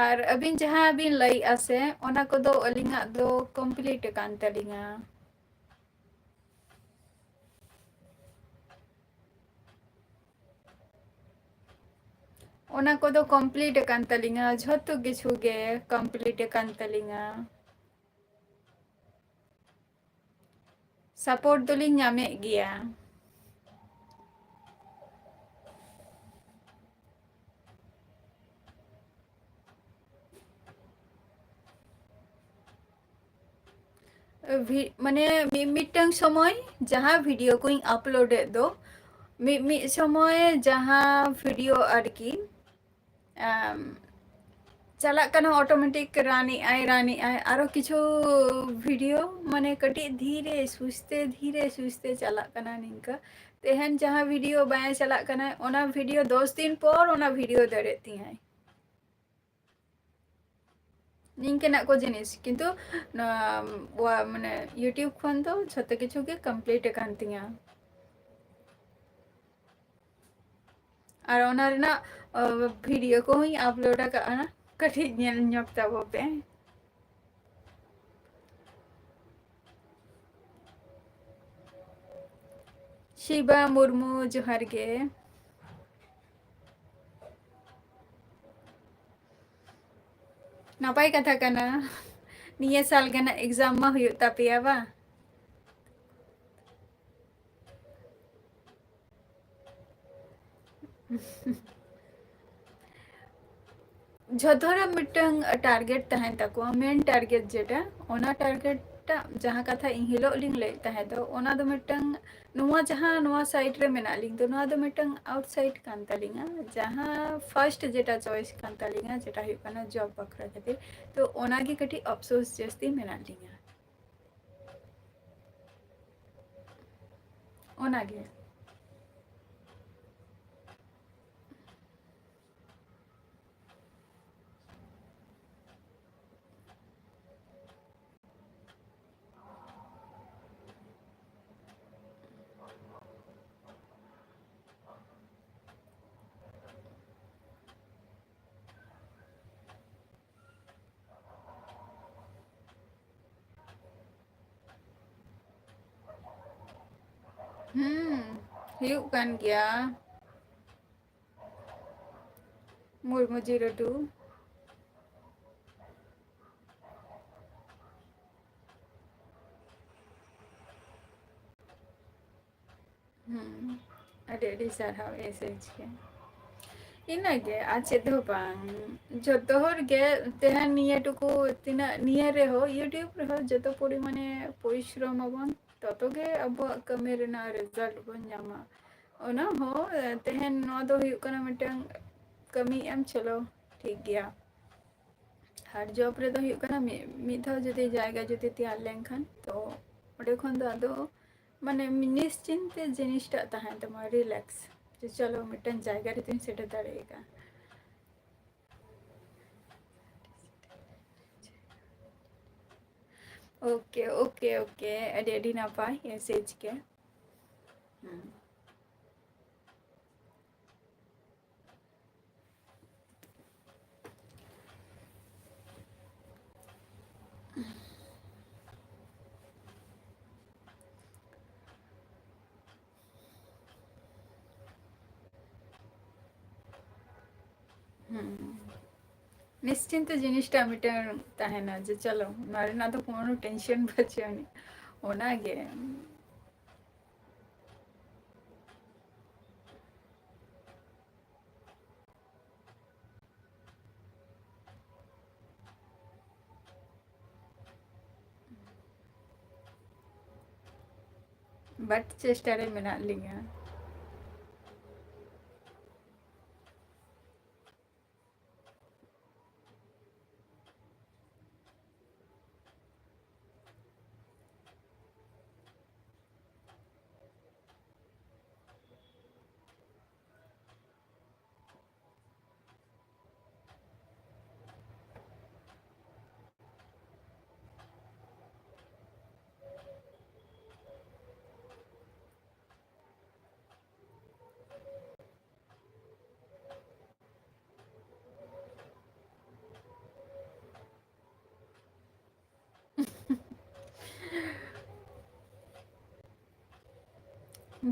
ᱟᱨ ᱟᱹᱵᱤᱱ ᱡᱟᱦᱟᱸ ᱵᱤᱱ ᱞᱟᱹᱭᱮᱜᱼᱟ ᱥᱮ, ᱚᱱᱟ ᱠᱚᱫᱚ ᱟᱹᱞᱤᱧᱟᱜ ᱫᱚ ᱠᱚᱢᱯᱞᱤᱴ ᱟᱠᱟᱱ ᱛᱟᱹᱞᱤᱧᱟ᱾ ᱚᱱᱟ ᱠᱚᱫᱚ ᱠᱚᱢᱯᱞᱤᱴ ᱟᱠᱟᱱ ᱛᱟᱹᱞᱤᱧᱟ, ᱡᱷᱚᱛᱚ ᱠᱤᱪᱷᱩ ᱜᱮ ᱠᱚᱢᱯᱞᱤᱴ ᱟᱠᱟᱱ ᱛᱟᱹᱞᱤᱧᱟ᱾ ᱥᱟᱯᱳᱨᱴ ᱫᱚᱞᱤᱧ ᱧᱟᱢᱮᱫ ᱜᱮᱭᱟ᱾ ᱵᱷᱤ-, ᱢᱟᱱᱮ ᱢᱤ-, ᱢᱤᱫᱴᱟᱝ ᱥᱚᱢᱚᱭ ᱡᱟᱦᱟᱸ ᱵᱷᱤᱰᱤᱭᱳ ᱠᱚᱧ ᱟᱯᱞᱳᱰᱮᱫ ᱫᱚ, ᱢᱤᱫ, ᱢᱤᱫ ᱥᱚᱢᱚᱭ ᱡᱟᱦᱟᱸ ᱵᱷᱤᱰᱤᱭᱳ ᱟᱨᱠᱤ, ᱟᱢ, ᱪᱟᱞᱟᱜ ᱠᱟᱱᱟ ᱚᱴᱳᱢᱮᱴᱤᱠ, ᱨᱟᱱᱮᱜᱼᱟᱭ, ᱨᱟᱱᱮᱜᱼᱟᱭ, ᱟᱨᱚ ᱠᱤᱪᱷᱩ ᱵᱷᱤᱰᱤᱭᱳ ᱢᱟᱱᱮ ᱠᱟᱹᱴᱤᱡ ᱫᱷᱤᱨᱮ ᱥᱩᱥᱛᱮ, ᱫᱷᱤᱨᱮ ᱥᱩᱥᱛᱮ ᱪᱟᱞᱟᱜ ᱠᱟᱱᱟ ᱱᱤᱝᱠᱟᱹ᱾ ᱛᱮᱦᱮᱧ ᱡᱟᱦᱟᱸ ᱵᱷᱤᱰᱤᱭᱳ ᱵᱟᱭ ᱪᱟᱞᱟᱜ ᱠᱟᱱᱟ, ᱚᱱᱟ ᱵᱷᱤᱰᱤᱭᱳ ᱫᱚᱥ ᱫᱤᱱ ᱯᱚᱨ ᱚᱱᱟ ᱵᱷᱤᱰᱤᱭᱳ ᱫᱟᱹᱲᱮᱫ ᱛᱤᱧᱟᱭ᱾ ᱱᱤᱝᱠᱟᱹᱱᱟᱜ ᱠᱚ ᱡᱤᱱᱤᱥ, ᱠᱤᱱᱛᱩ ᱱᱚᱣᱟ, ᱣᱟ-, ᱢᱟᱱᱮ YouTube ᱠᱷᱚᱱ ᱫᱚ ᱡᱷᱚᱛᱚ ᱠᱤᱪᱷᱩ ᱜᱮ ᱠᱚᱢᱯᱞᱤᱴ ᱟᱠᱟᱱ ᱛᱤᱧᱟ᱾ ᱟᱨ ᱚᱱᱟ ᱨᱮᱱᱟᱜ, ᱚ, ᱵᱷᱤᱰᱤᱭᱳ ᱠᱚᱦᱚᱸᱧ ᱟᱯᱞᱳᱰ ᱟᱠᱟᱫᱼᱟ, ᱠᱟᱹᱴᱤᱡ ᱧᱮᱞ ᱧᱚᱜ ᱛᱟᱵᱚ ᱯᱮ᱾ ᱥᱤᱵᱟ ᱢᱩᱨᱢᱩ, ᱡᱚᱦᱟᱨ ᱜᱮ᱾ ᱱᱟᱯᱟᱭ ᱠᱟᱛᱷᱟ ᱠᱟᱱᱟ, ᱱᱤᱭᱟᱹ ᱥᱟᱞ ᱜᱮ ᱱᱟᱜ exam ᱢᱟ ᱦᱩᱭᱩᱜ ᱛᱟᱯᱮᱭᱟ ᱵᱟ? ᱡᱷᱚᱛᱚ ᱦᱚᱲᱟᱜ ᱢᱤᱫᱴᱟᱝ target ᱛᱟᱦᱮᱱ ᱛᱟᱠᱚᱣᱟ, main target ᱡᱮᱴᱟ, ᱚᱱᱟ target ᱴᱟᱜ ᱡᱟᱦᱟᱸ ᱠᱟᱛᱷᱟ ᱤᱧ ᱦᱤᱞᱳᱜ ᱞᱤᱧ ᱞᱟᱹᱭᱮᱫ ᱛᱟᱦᱮᱸ ᱫᱚ, ᱚᱱᱟ ᱫᱚ ᱢᱤᱫᱴᱟᱝ, ᱱᱚᱣᱟ ᱡᱟᱦᱟᱸ ᱱᱚᱣᱟ side ᱨᱮ ᱢᱮᱱᱟᱜ ᱞᱤᱧ ᱫᱚ, ᱱᱚᱣᱟ ᱫᱚ ᱢᱤᱫᱴᱟᱝ outside ᱠᱟᱱ ᱛᱟᱹᱞᱤᱧᱟ, ᱡᱟᱦᱟᱸ first ᱡᱮᱴᱟ choice ᱠᱟᱱ ᱛᱟᱹᱞᱤᱧᱟ, ᱡᱮᱴᱟ ᱦᱩᱭᱩᱜ ᱠᱟᱱᱟ job ᱵᱟᱠᱷᱨᱟ ᱠᱷᱟᱹᱛᱤᱨ, ᱛᱚ ᱚᱱᱟᱜᱮ ᱠᱟᱹᱴᱤᱡ ᱟᱯᱥᱳᱥ ᱡᱟᱹᱥᱛᱤ ᱢᱮᱱᱟᱜ ᱞᱤᱧᱟ᱾ ᱚᱱᱟᱜᱮ᱾ ᱦᱩᱸ, ᱦᱩᱭᱩᱜ ᱠᱟᱱ ᱜᱮᱭᱟ᱾ Murmu zero two᱾ ᱦᱩᱸ, ᱟᱹᱰᱤ ᱟᱹᱰᱤ ᱥᱟᱨᱦᱟᱣ S H K᱾ ᱤᱱᱟᱹᱜᱮ, ᱟᱨ ᱪᱮᱫ ᱦᱚᱸ ᱵᱟᱝ᱾ ᱡᱚᱛᱚ ᱦᱚᱲ ᱜᱮ ᱛᱮᱦᱮᱧ ᱱᱤᱭᱟᱹ ᱴᱩᱠᱩ, ᱛᱤᱱᱟᱹᱜ ᱱᱤᱭᱟᱹ ᱨᱮᱦᱚᱸ, YouTube ᱨᱮᱦᱚᱸ ᱡᱚᱛᱚ ᱯᱚᱨᱤᱢᱟᱱᱮ ᱯᱚᱨᱤᱥᱨᱚᱢ ᱟᱵᱚᱱ, ᱛᱚᱛᱚ ᱜᱮ ᱟᱵᱚᱣᱟᱜ ᱠᱟᱹᱢᱤ ᱨᱮᱱᱟᱜ result ᱵᱚᱱ ᱧᱟᱢᱟ᱾ ᱚᱱᱟ ᱦᱚᱸ, ᱮ, ᱛᱮᱦᱮᱧ ᱱᱚᱣᱟ ᱫᱚ ᱦᱩᱭᱩᱜ ᱠᱟᱱᱟ ᱢᱤᱫᱴᱟᱝ ᱠᱟᱹᱢᱤᱭᱮᱫ ᱟᱢ, ᱪᱚᱞᱚ ᱴᱷᱤᱠ ᱜᱮᱭᱟ᱾ ᱟᱨ job ᱨᱮᱫᱚ ᱦᱩᱭᱩᱜ ᱠᱟᱱᱟ ᱢᱤ-, ᱢᱤᱫ ᱫᱷᱟᱣ ᱡᱩᱫᱤ ᱡᱟᱭᱜᱟ ᱡᱩᱫᱤ ᱛᱮᱭᱟᱨ ᱞᱮᱱᱠᱷᱟᱱ, ᱛᱚ ᱚᱸᱰᱮ ᱠᱷᱚᱱ ᱫᱚ ᱟᱫᱚ ᱢᱟᱱᱮ ᱱᱤᱥᱪᱤᱱᱛᱮ ᱡᱤᱱᱤᱥᱴᱟᱜ ᱛᱟᱦᱮᱱ ᱛᱟᱢᱟ, relax, ᱡᱮ ᱪᱚᱞᱚ ᱢᱤᱫᱴᱟᱝ ᱡᱟᱭᱜᱟ ᱨᱮᱫᱚᱧ ᱥᱮᱴᱮᱨ ᱫᱟᱲᱮᱭᱟᱜᱼᱟ᱾ OK, OK, OK, ᱟᱹᱰᱤ ᱟᱹᱰᱤ ᱱᱟᱯᱟᱭ S H K᱾ ᱦᱩᱸ᱾ ᱦᱩᱸ᱾ ᱱᱤᱥᱪᱤᱱᱛᱚ ᱡᱤᱱᱤᱥᱴᱟ ᱢᱤᱫᱴᱟᱝ ᱛᱟᱦᱮᱱᱟ ᱡᱮ ᱪᱚᱞᱚ, ᱱᱚᱣᱟ ᱨᱮᱱᱟᱜ ᱫᱚ ᱠᱳᱱᱳ tension ᱵᱟᱹᱪᱩᱜ ᱟᱹᱱᱤᱡ, ᱚᱱᱟᱜᱮ᱾ But ᱪᱮᱥᱴᱟ ᱨᱮ ᱢᱮᱱᱟᱜ ᱞᱤᱧᱟ᱾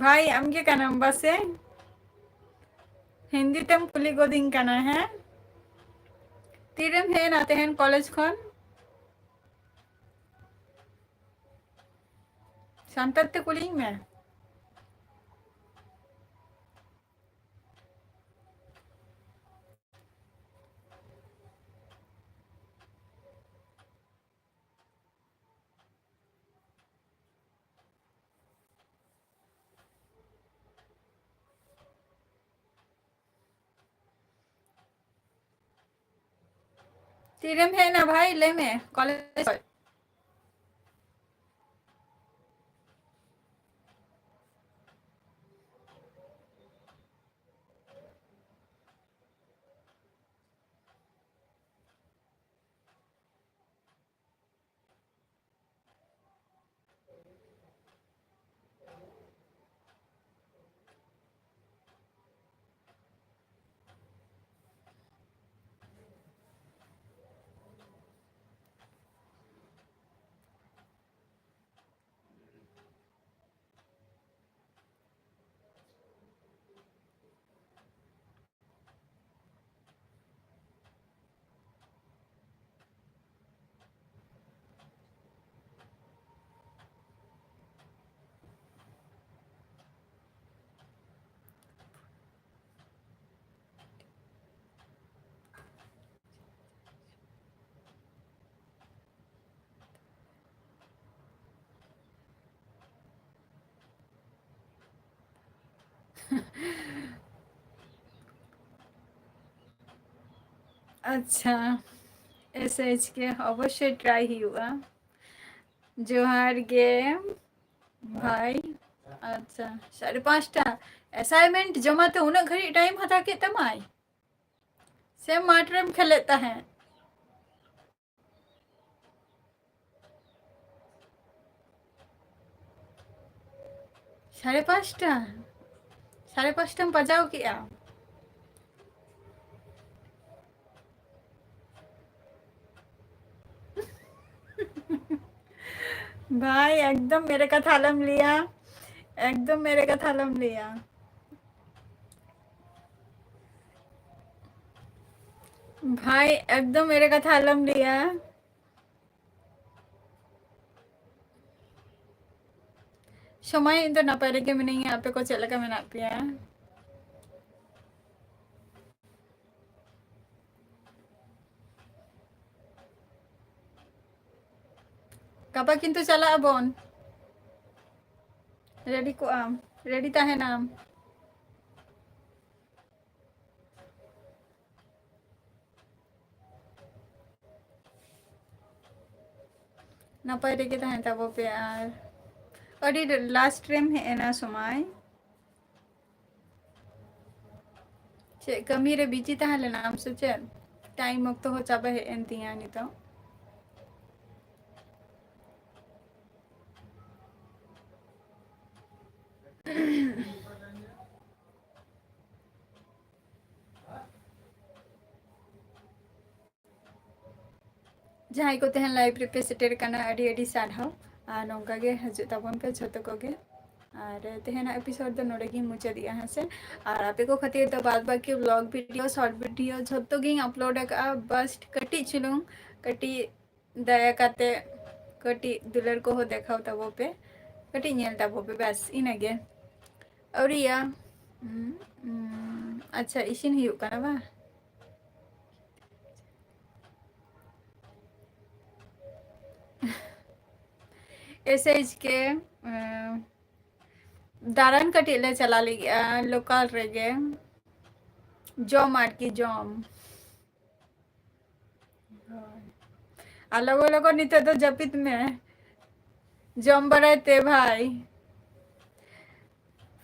ᱵᱷᱟᱭ, ᱟᱢ ᱜᱮ ᱠᱟᱱᱟᱢ ᱵᱟᱥᱮ? ᱦᱤᱱᱫᱤ ᱛᱮᱢ ᱠᱩᱞᱤ ᱜᱚᱫᱤᱧ ᱠᱟᱱᱟ, ᱦᱮᱸ? ᱛᱤᱨᱮᱢ ᱦᱮᱡ ᱮᱱᱟ ᱛᱮᱦᱮᱧ ᱠᱚᱞᱮᱡᱽ ᱠᱷᱚᱱ? ᱥᱟᱱᱛᱟᱲ ᱛᱮ ᱠᱩᱞᱤᱧ ᱢᱮ᱾ ᱛᱤᱨᱮᱢ ᱦᱮᱡ ᱮᱱᱟ ᱵᱷᱟᱭ? ᱞᱟᱹᱭ ᱢᱮ, ᱠᱚᱞᱮᱡᱽ ᱠᱷᱚᱡ᱾ ᱟᱪᱪᱷᱟ, ᱮᱥ ᱮᱭᱤᱪ ᱠᱮ ᱚᱵᱚᱥᱥᱳᱭ ᱴᱨᱟᱭ ᱦᱩᱭᱩᱜᱼᱟ᱾ ᱡᱚᱦᱟᱨ ᱜᱮ ᱵᱷᱟᱭ᱾ ᱟᱪᱪᱷᱟ, ᱥᱟᱲᱮ ᱯᱟᱸᱪᱴᱟ᱾ ᱮᱥᱟᱭᱤᱱᱢᱮᱱᱴ ᱡᱚᱢᱟ ᱛᱮ ᱩᱱᱟᱹᱜ ᱜᱷᱟᱹᱲᱤᱡ ᱴᱟᱭᱤᱢ ᱦᱟᱛᱟᱣ ᱠᱮᱫ ᱛᱟᱢᱟᱭ? ᱥᱮ ᱢᱟᱴᱷ ᱨᱮᱢ ᱠᱷᱮᱞᱮᱫ ᱛᱟᱦᱮᱸᱫ? ᱥᱟᱲᱮ ᱯᱟᱸᱪᱴᱟ? ᱥᱟᱲᱮ ᱯᱟᱸᱪᱴᱟᱢ ᱵᱟᱡᱟᱣ ᱠᱮᱜᱼᱟ? ᱵᱷᱟᱭ, ᱮᱠᱫᱚᱢ ᱮᱲᱮ ᱠᱟᱛᱷᱟ ᱟᱞᱚᱢ ᱞᱟᱹᱭᱟ, ᱮᱠᱫᱚᱢ ᱮᱲᱮ ᱠᱟᱛᱷᱟ ᱟᱞᱚᱢ ᱞᱟᱹᱭᱟ᱾ ᱵᱷᱟᱭ, ᱮᱠᱫᱚᱢ ᱮᱲᱮ ᱠᱟᱛᱷᱟ ᱟᱞᱚᱢ ᱞᱟᱹᱭᱟ᱾ ᱥᱚᱢᱟᱭ, ᱤᱧ ᱫᱚ ᱱᱟᱯᱟᱭ ᱨᱮᱜᱮ ᱢᱤᱱᱟᱹᱧᱟ, ᱟᱯᱮ ᱠᱚ ᱪᱮᱫ ᱞᱮᱠᱟ ᱢᱮᱱᱟᱜ ᱯᱮᱭᱟ? ᱜᱟᱯᱟ ᱠᱤᱱᱛᱩ ᱪᱟᱞᱟᱜ ᱟᱵᱚᱱ᱾ ᱨᱮᱰᱤ ᱠᱚᱜ ᱟᱢ, ᱨᱮᱰᱤ ᱛᱟᱦᱮᱱᱟᱢ᱾ ᱱᱟᱯᱟᱭ ᱨᱮᱜᱮ ᱛᱟᱦᱮᱱ ᱛᱟᱵᱚ ᱯᱮ᱾ ᱟᱨ ᱟᱹᱰᱤ ᱞᱟᱥᱴ ᱨᱮᱢ ᱦᱮᱡ ᱮᱱᱟ ᱥᱚᱢᱟᱭ᱾ ᱪᱮᱫ ᱠᱟᱹᱢᱤ ᱨᱮ ᱵᱤᱡᱤ ᱛᱟᱦᱮᱸ ᱞᱮᱱᱟᱢ ᱥᱮ ᱪᱮᱫ? ᱴᱟᱭᱤᱢ ᱚᱠᱛᱚ ᱦᱚᱸ ᱪᱟᱵᱟ ᱦᱮᱡ ᱮᱱ ᱛᱤᱧᱟ ᱱᱤᱛᱚᱜ᱾ ᱡᱟᱦᱟᱸᱭ ᱠᱚ ᱛᱮᱦᱮᱧ ᱞᱟᱭᱤᱵᱷ ᱨᱮᱯᱮ ᱥᱮᱴᱮᱨ ᱠᱟᱱᱟ, ᱟᱹᱰᱤ ᱟᱹᱰᱤ ᱥᱟᱨᱦᱟᱣ᱾ ᱟᱨ ᱱᱚᱝᱠᱟ ᱜᱮ ᱦᱤᱡᱩᱜ ᱛᱟᱵᱚᱱ ᱯᱮ ᱡᱷᱚᱛᱚ ᱠᱚᱜᱮ᱾ ᱟᱨ ᱛᱮᱦᱮᱧᱟᱜ ᱮᱯᱤᱥᱳᱰ ᱫᱚ ᱱᱚᱰᱮ ᱜᱤᱧ ᱢᱩᱪᱟᱹᱫᱮᱜᱼᱟ, ᱦᱮᱸ ᱥᱮ᱾ ᱟᱨ ᱟᱯᱮ ᱠᱚ ᱠᱷᱟᱹᱛᱤᱨ ᱫᱚ ᱵᱟᱫ ᱵᱟᱹᱠᱤ ᱵᱞᱚᱜ ᱵᱷᱤᱰᱤᱭᱳ, ᱥᱚᱨᱴ ᱵᱷᱤᱰᱤᱭᱳ ᱡᱷᱚᱛᱚ ᱜᱤᱧ ᱟᱯᱞᱳᱰ ᱟᱠᱟᱫᱼᱟ᱾ ᱵᱟᱥ ᱠᱟᱹᱴᱤᱡ ᱪᱩᱞᱩᱝ, ᱠᱟᱹᱴᱤᱡ ᱫᱟᱭᱟ ᱠᱟᱛᱮ ᱠᱟᱹᱴᱤᱡ ᱫᱩᱞᱟᱹᱲ ᱠᱚᱦᱚᱸ ᱫᱮᱠᱷᱟᱣ ᱛᱟᱵᱚ ᱯᱮ, ᱠᱟᱹᱴᱤᱡ ᱧᱮᱞ ᱛᱟᱵᱚ ᱯᱮ, ᱵᱟᱥ ᱤᱱᱟᱹᱜᱮ᱾ ᱟᱹᱣᱨᱤᱭᱟ᱾ ᱩᱸ, ᱩᱸ, ᱟᱪᱪᱷᱟ, ᱤᱥᱤᱱ ᱦᱩᱭᱩᱜ ᱠᱟᱱᱟ ᱵᱟᱝ? ᱮᱥ ᱮᱭᱤᱪ ᱠᱮ, ᱩᱸ, ᱫᱟᱬᱟᱱ ᱠᱟᱹᱴᱤᱡ ᱞᱮ ᱪᱟᱞᱟᱣ ᱞᱟᱹᱜᱤᱫᱼᱟ, ᱞᱳᱠᱟᱞ ᱨᱮᱜᱮ᱾ ᱡᱚᱢ ᱟᱨᱠᱤ, ᱡᱚᱢ᱾ ᱦᱳᱭ᱾ ᱟᱨ ᱞᱚᱜᱚᱱ ᱞᱚᱜᱚᱱ ᱱᱤᱛᱚᱜ ᱫᱚ ᱡᱟᱹᱯᱤᱫ ᱢᱮ, ᱡᱚᱢ ᱵᱟᱲᱟᱭ ᱛᱮ ᱵᱷᱟᱭ᱾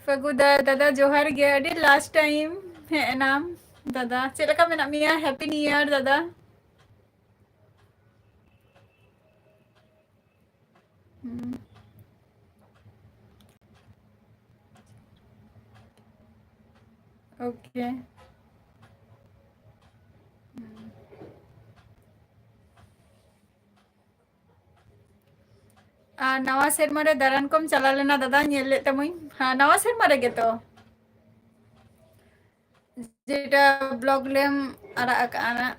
ᱯᱷᱟᱹᱜᱩ ᱫᱟ, ᱫᱟᱫᱟ ᱡᱚᱦᱟᱨ ᱜᱮ, ᱟᱹᱰᱤ ᱞᱟᱥᱴ ᱴᱟᱭᱤᱢ ᱦᱮᱡ ᱮᱱᱟᱢ ᱫᱟᱫᱟ᱾ ᱪᱮᱫ ᱞᱮᱠᱟ ᱢᱮᱱᱟᱜ ᱢᱮᱭᱟ? ᱦᱮᱯᱤ ᱱᱤᱭᱩ ᱤᱭᱟᱨ ᱫᱟᱫᱟ᱾ ᱦᱩᱸ᱾ ᱳᱠᱮ᱾ ᱦᱩᱸ᱾ ᱟᱨ ᱱᱟᱣᱟ ᱥᱮᱨᱢᱟ ᱨᱮ ᱫᱟᱬᱟᱱ ᱠᱚᱢ ᱪᱟᱞᱟᱣ ᱞᱮᱱᱟ ᱫᱟᱫᱟ? ᱧᱮᱞ ᱞᱮᱫ ᱛᱟᱢᱟᱹᱧ᱾ ᱦᱮᱸ, ᱱᱟᱣᱟ ᱥᱮᱨᱢᱟ ᱨᱮᱜᱮ ᱛᱚ᱾ ᱡᱮᱴᱟ ᱵᱞᱚᱜ ᱞᱮᱢ ᱟᱲᱟᱜ ᱟᱠᱟᱜᱼᱟ ᱱᱟᱜ᱾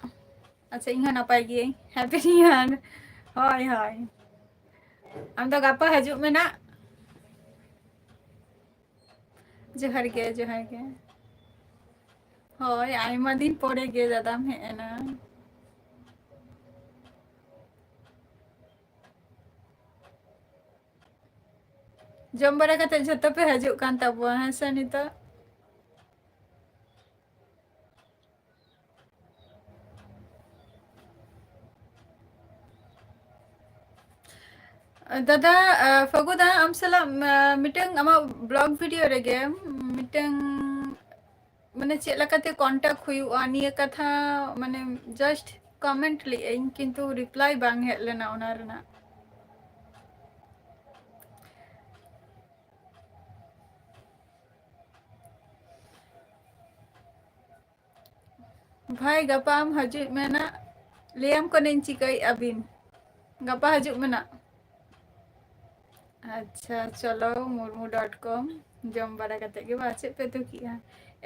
ᱟᱪᱪᱷᱟ, ᱤᱧ ᱦᱚᱸ ᱱᱟᱯᱟᱭ ᱜᱤᱭᱟᱹᱧ᱾ Happy New year. ᱦᱳᱭ, ᱦᱳᱭ᱾ ᱟᱢ ᱫᱚ ᱜᱟᱯᱟ ᱦᱤᱡᱩᱜ ᱢᱮ ᱱᱟᱜ᱾ ᱡᱚᱦᱟᱨ ᱜᱮ, ᱡᱚᱦᱟᱨ ᱜᱮ᱾ ᱦᱳᱭ, ᱟᱭᱢᱟ ᱫᱤᱱ ᱯᱚᱨᱮ ᱜᱮ ᱫᱟᱫᱟᱢ ᱦᱮᱡ ᱮᱱᱟ᱾ ᱡᱚᱢ ᱵᱟᱲᱟ ᱠᱟᱛᱮ ᱡᱷᱚᱛᱚ ᱯᱮ ᱦᱤᱡᱩᱜ ᱠᱟᱱ ᱛᱟᱵᱚᱣᱟ, ᱦᱮᱸ ᱥᱮ ᱱᱤᱛᱚᱜ? ᱫᱟᱫᱟ, ᱟ, ᱯᱷᱟᱹᱜᱩ ᱫᱟ, ᱟᱢ ᱥᱟᱞᱟᱜ, ᱟ, ᱢᱤᱫᱴᱟᱝ ᱟᱢᱟᱜ ᱵᱞᱚᱜ ᱵᱷᱤᱰᱤᱭᱳ ᱨᱮᱜᱮ ᱢᱤᱫᱴᱟᱝ, ᱢᱟᱱᱮ, ᱪᱮᱫ ᱞᱮᱠᱟᱛᱮ ᱠᱚᱱᱴᱟᱠᱴ ᱦᱩᱭᱩᱜᱼᱟ ᱱᱤᱭᱟᱹ ᱠᱟᱛᱷᱟ, ᱢᱟᱱᱮ, ᱡᱟᱥᱴ ᱠᱚᱢᱮᱱᱴ ᱞᱮᱜ ᱟᱹᱧ, ᱠᱤᱱᱛᱩ ᱨᱤᱯᱞᱟᱭ ᱵᱟᱝ ᱦᱮᱡ ᱞᱮᱱᱟ ᱚᱱᱟ ᱨᱮᱱᱟᱜ᱾ ᱵᱷᱟᱭ, ᱜᱟᱯᱟ ᱟᱢ ᱦᱤᱡᱩᱜ ᱢᱮ ᱱᱟᱜ, ᱞᱟᱹᱭᱟᱢ ᱠᱟᱹᱱᱟᱹᱧ ᱪᱤᱠᱟᱹᱭᱮᱫᱼᱟ ᱵᱤᱱ᱾ ᱜᱟᱯᱟ ᱦᱤᱡᱩᱜ ᱢᱮ ᱱᱟᱜ᱾ ᱟᱪᱪᱷᱟ, ᱪᱚᱞᱚ ᱢᱩᱨᱢᱩ ᱰᱚᱴ ᱠᱚᱢ᱾ ᱡᱚᱢ ᱵᱟᱲᱟ ᱠᱟᱛᱮ ᱜᱮ ᱵᱟ, ᱪᱮᱫ ᱯᱮ ᱩᱛᱩ ᱠᱮᱜᱼᱟ?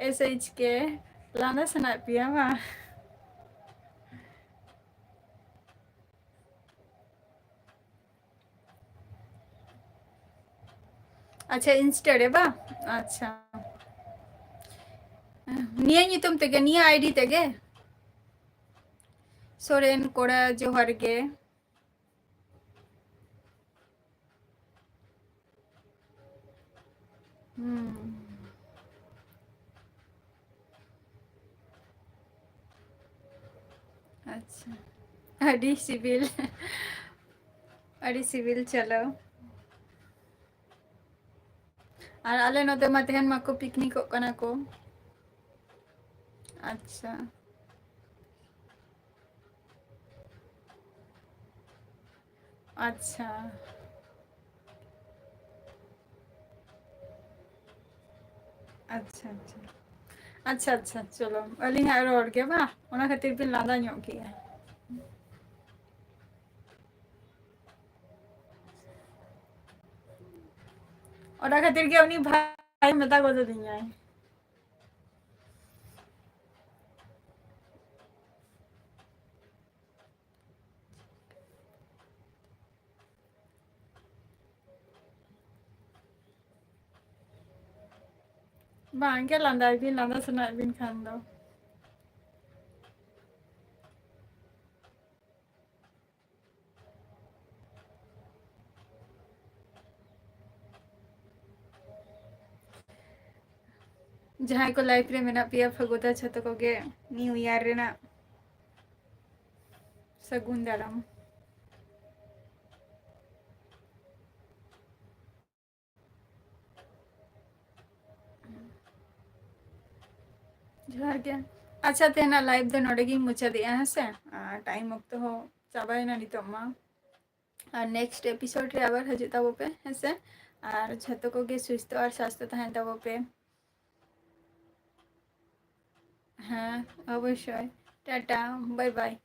ᱮᱥ ᱮᱭᱤᱪ ᱠᱮ, ᱞᱟᱸᱫᱟ ᱥᱟᱱᱟᱭᱮᱫ ᱯᱮᱭᱟ ᱵᱟᱝ? ᱟᱪᱪᱷᱟ, ᱤᱱᱥᱴᱟ ᱨᱮ ᱵᱟ? ᱟᱪᱪᱷᱟ, ᱱᱤᱭᱟᱹ ᱧᱩᱛᱩᱢ ᱛᱮᱜᱮ, ᱱᱤᱭᱟᱹ ᱟᱭᱰᱤ ᱛᱮᱜᱮ? ᱥᱚᱨᱮᱱ ᱠᱚᱲᱟ, ᱡᱚᱦᱟᱨ ᱜᱮ᱾ ᱦᱩᱸ᱾ ᱟᱪᱪᱷᱟ, ᱟᱹᱰᱤ ᱥᱤᱵᱤᱞ᱾ ᱟᱹᱰᱤ ᱥᱤᱵᱤᱞ, ᱪᱚᱞᱚ᱾ ᱟᱨ ᱟᱞᱮ ᱱᱚᱛᱮ ᱢᱟ ᱛᱮᱦᱮᱧ ᱢᱟᱠᱚ ᱯᱤᱠᱱᱤᱠᱚᱜ ᱠᱟᱱᱟ ᱠᱚ᱾ ᱟᱪᱪᱷᱟ᱾ ᱟᱪᱪᱷᱟ᱾ ᱟᱪᱪᱷᱟ, ᱟᱪᱪᱷᱟ᱾ ᱟᱪᱪᱷᱟ, ᱟᱪᱪᱷᱟ, ᱪᱚᱞᱚ᱾ ᱟᱹᱞᱤᱧᱟᱜ ᱨᱚᱲ ᱜᱮ ᱵᱟ? ᱚᱱᱟ ᱠᱷᱟᱹᱛᱤᱨ ᱵᱤᱱ ᱞᱟᱸᱫᱟ ᱧᱚᱜ ᱠᱮᱜᱼᱟ᱾ ᱚᱱᱟ ᱠᱷᱟᱹᱛᱤᱨ ᱜᱮ ᱩᱱᱤ ᱵᱷᱟᱭ ᱢᱮᱛᱟ ᱜᱚᱫ ᱟᱹᱫᱤᱧᱟᱭ᱾ ᱵᱟᱝ ᱜᱮ, ᱞᱟᱸᱫᱟᱭ ᱵᱤᱱ, ᱞᱟᱸᱫᱟ ᱥᱟᱱᱟᱭᱮᱫ ᱵᱤᱱ ᱠᱷᱟᱱ ᱫᱚ᱾ ᱡᱟᱦᱟᱸᱭ ᱠᱚ live ᱨᱮ ᱢᱮᱱᱟᱜ ᱯᱮᱭᱟ, ᱯᱷᱟᱹᱜᱩᱫᱟ, ᱡᱷᱚᱛᱚ ᱠᱚᱜᱮ New Year ᱨᱮᱱᱟᱜ ᱥᱟᱹᱜᱩᱱ ᱫᱟᱨᱟᱢ᱾ ᱡᱚᱦᱟᱨ ᱜᱮ᱾ ᱟᱪᱪᱷᱟ, ᱛᱮᱦᱮᱧᱟᱜ live ᱫᱚ ᱱᱚᱰᱮ ᱜᱤᱧ ᱢᱩᱪᱟᱹᱫᱮᱜᱼᱟ, ᱦᱮᱸ ᱥᱮ? ᱟᱨ time ᱚᱠᱛᱚ ᱦᱚᱸ ᱪᱟᱵᱟᱭᱮᱱᱟ ᱱᱤᱛᱚᱜ ᱢᱟ᱾ ᱟᱨ next episode ᱨᱮ ᱟᱵᱟᱨ ᱦᱤᱡᱩᱜ ᱛᱟᱵᱚ ᱯᱮ, ᱦᱮᱸ ᱥᱮ? ᱟᱨ ᱡᱷᱚᱛᱚ ᱠᱚᱜᱮ ᱥᱩᱥᱛᱷᱚ ᱟᱨ ᱥᱟᱥᱛᱷᱚ ᱛᱟᱦᱮᱱ ᱛᱟᱵᱚ ᱯᱮ᱾ ᱦᱮᱸ, ᱚᱵᱚᱥᱥᱳᱭ᱾ Tata, bye bye᱾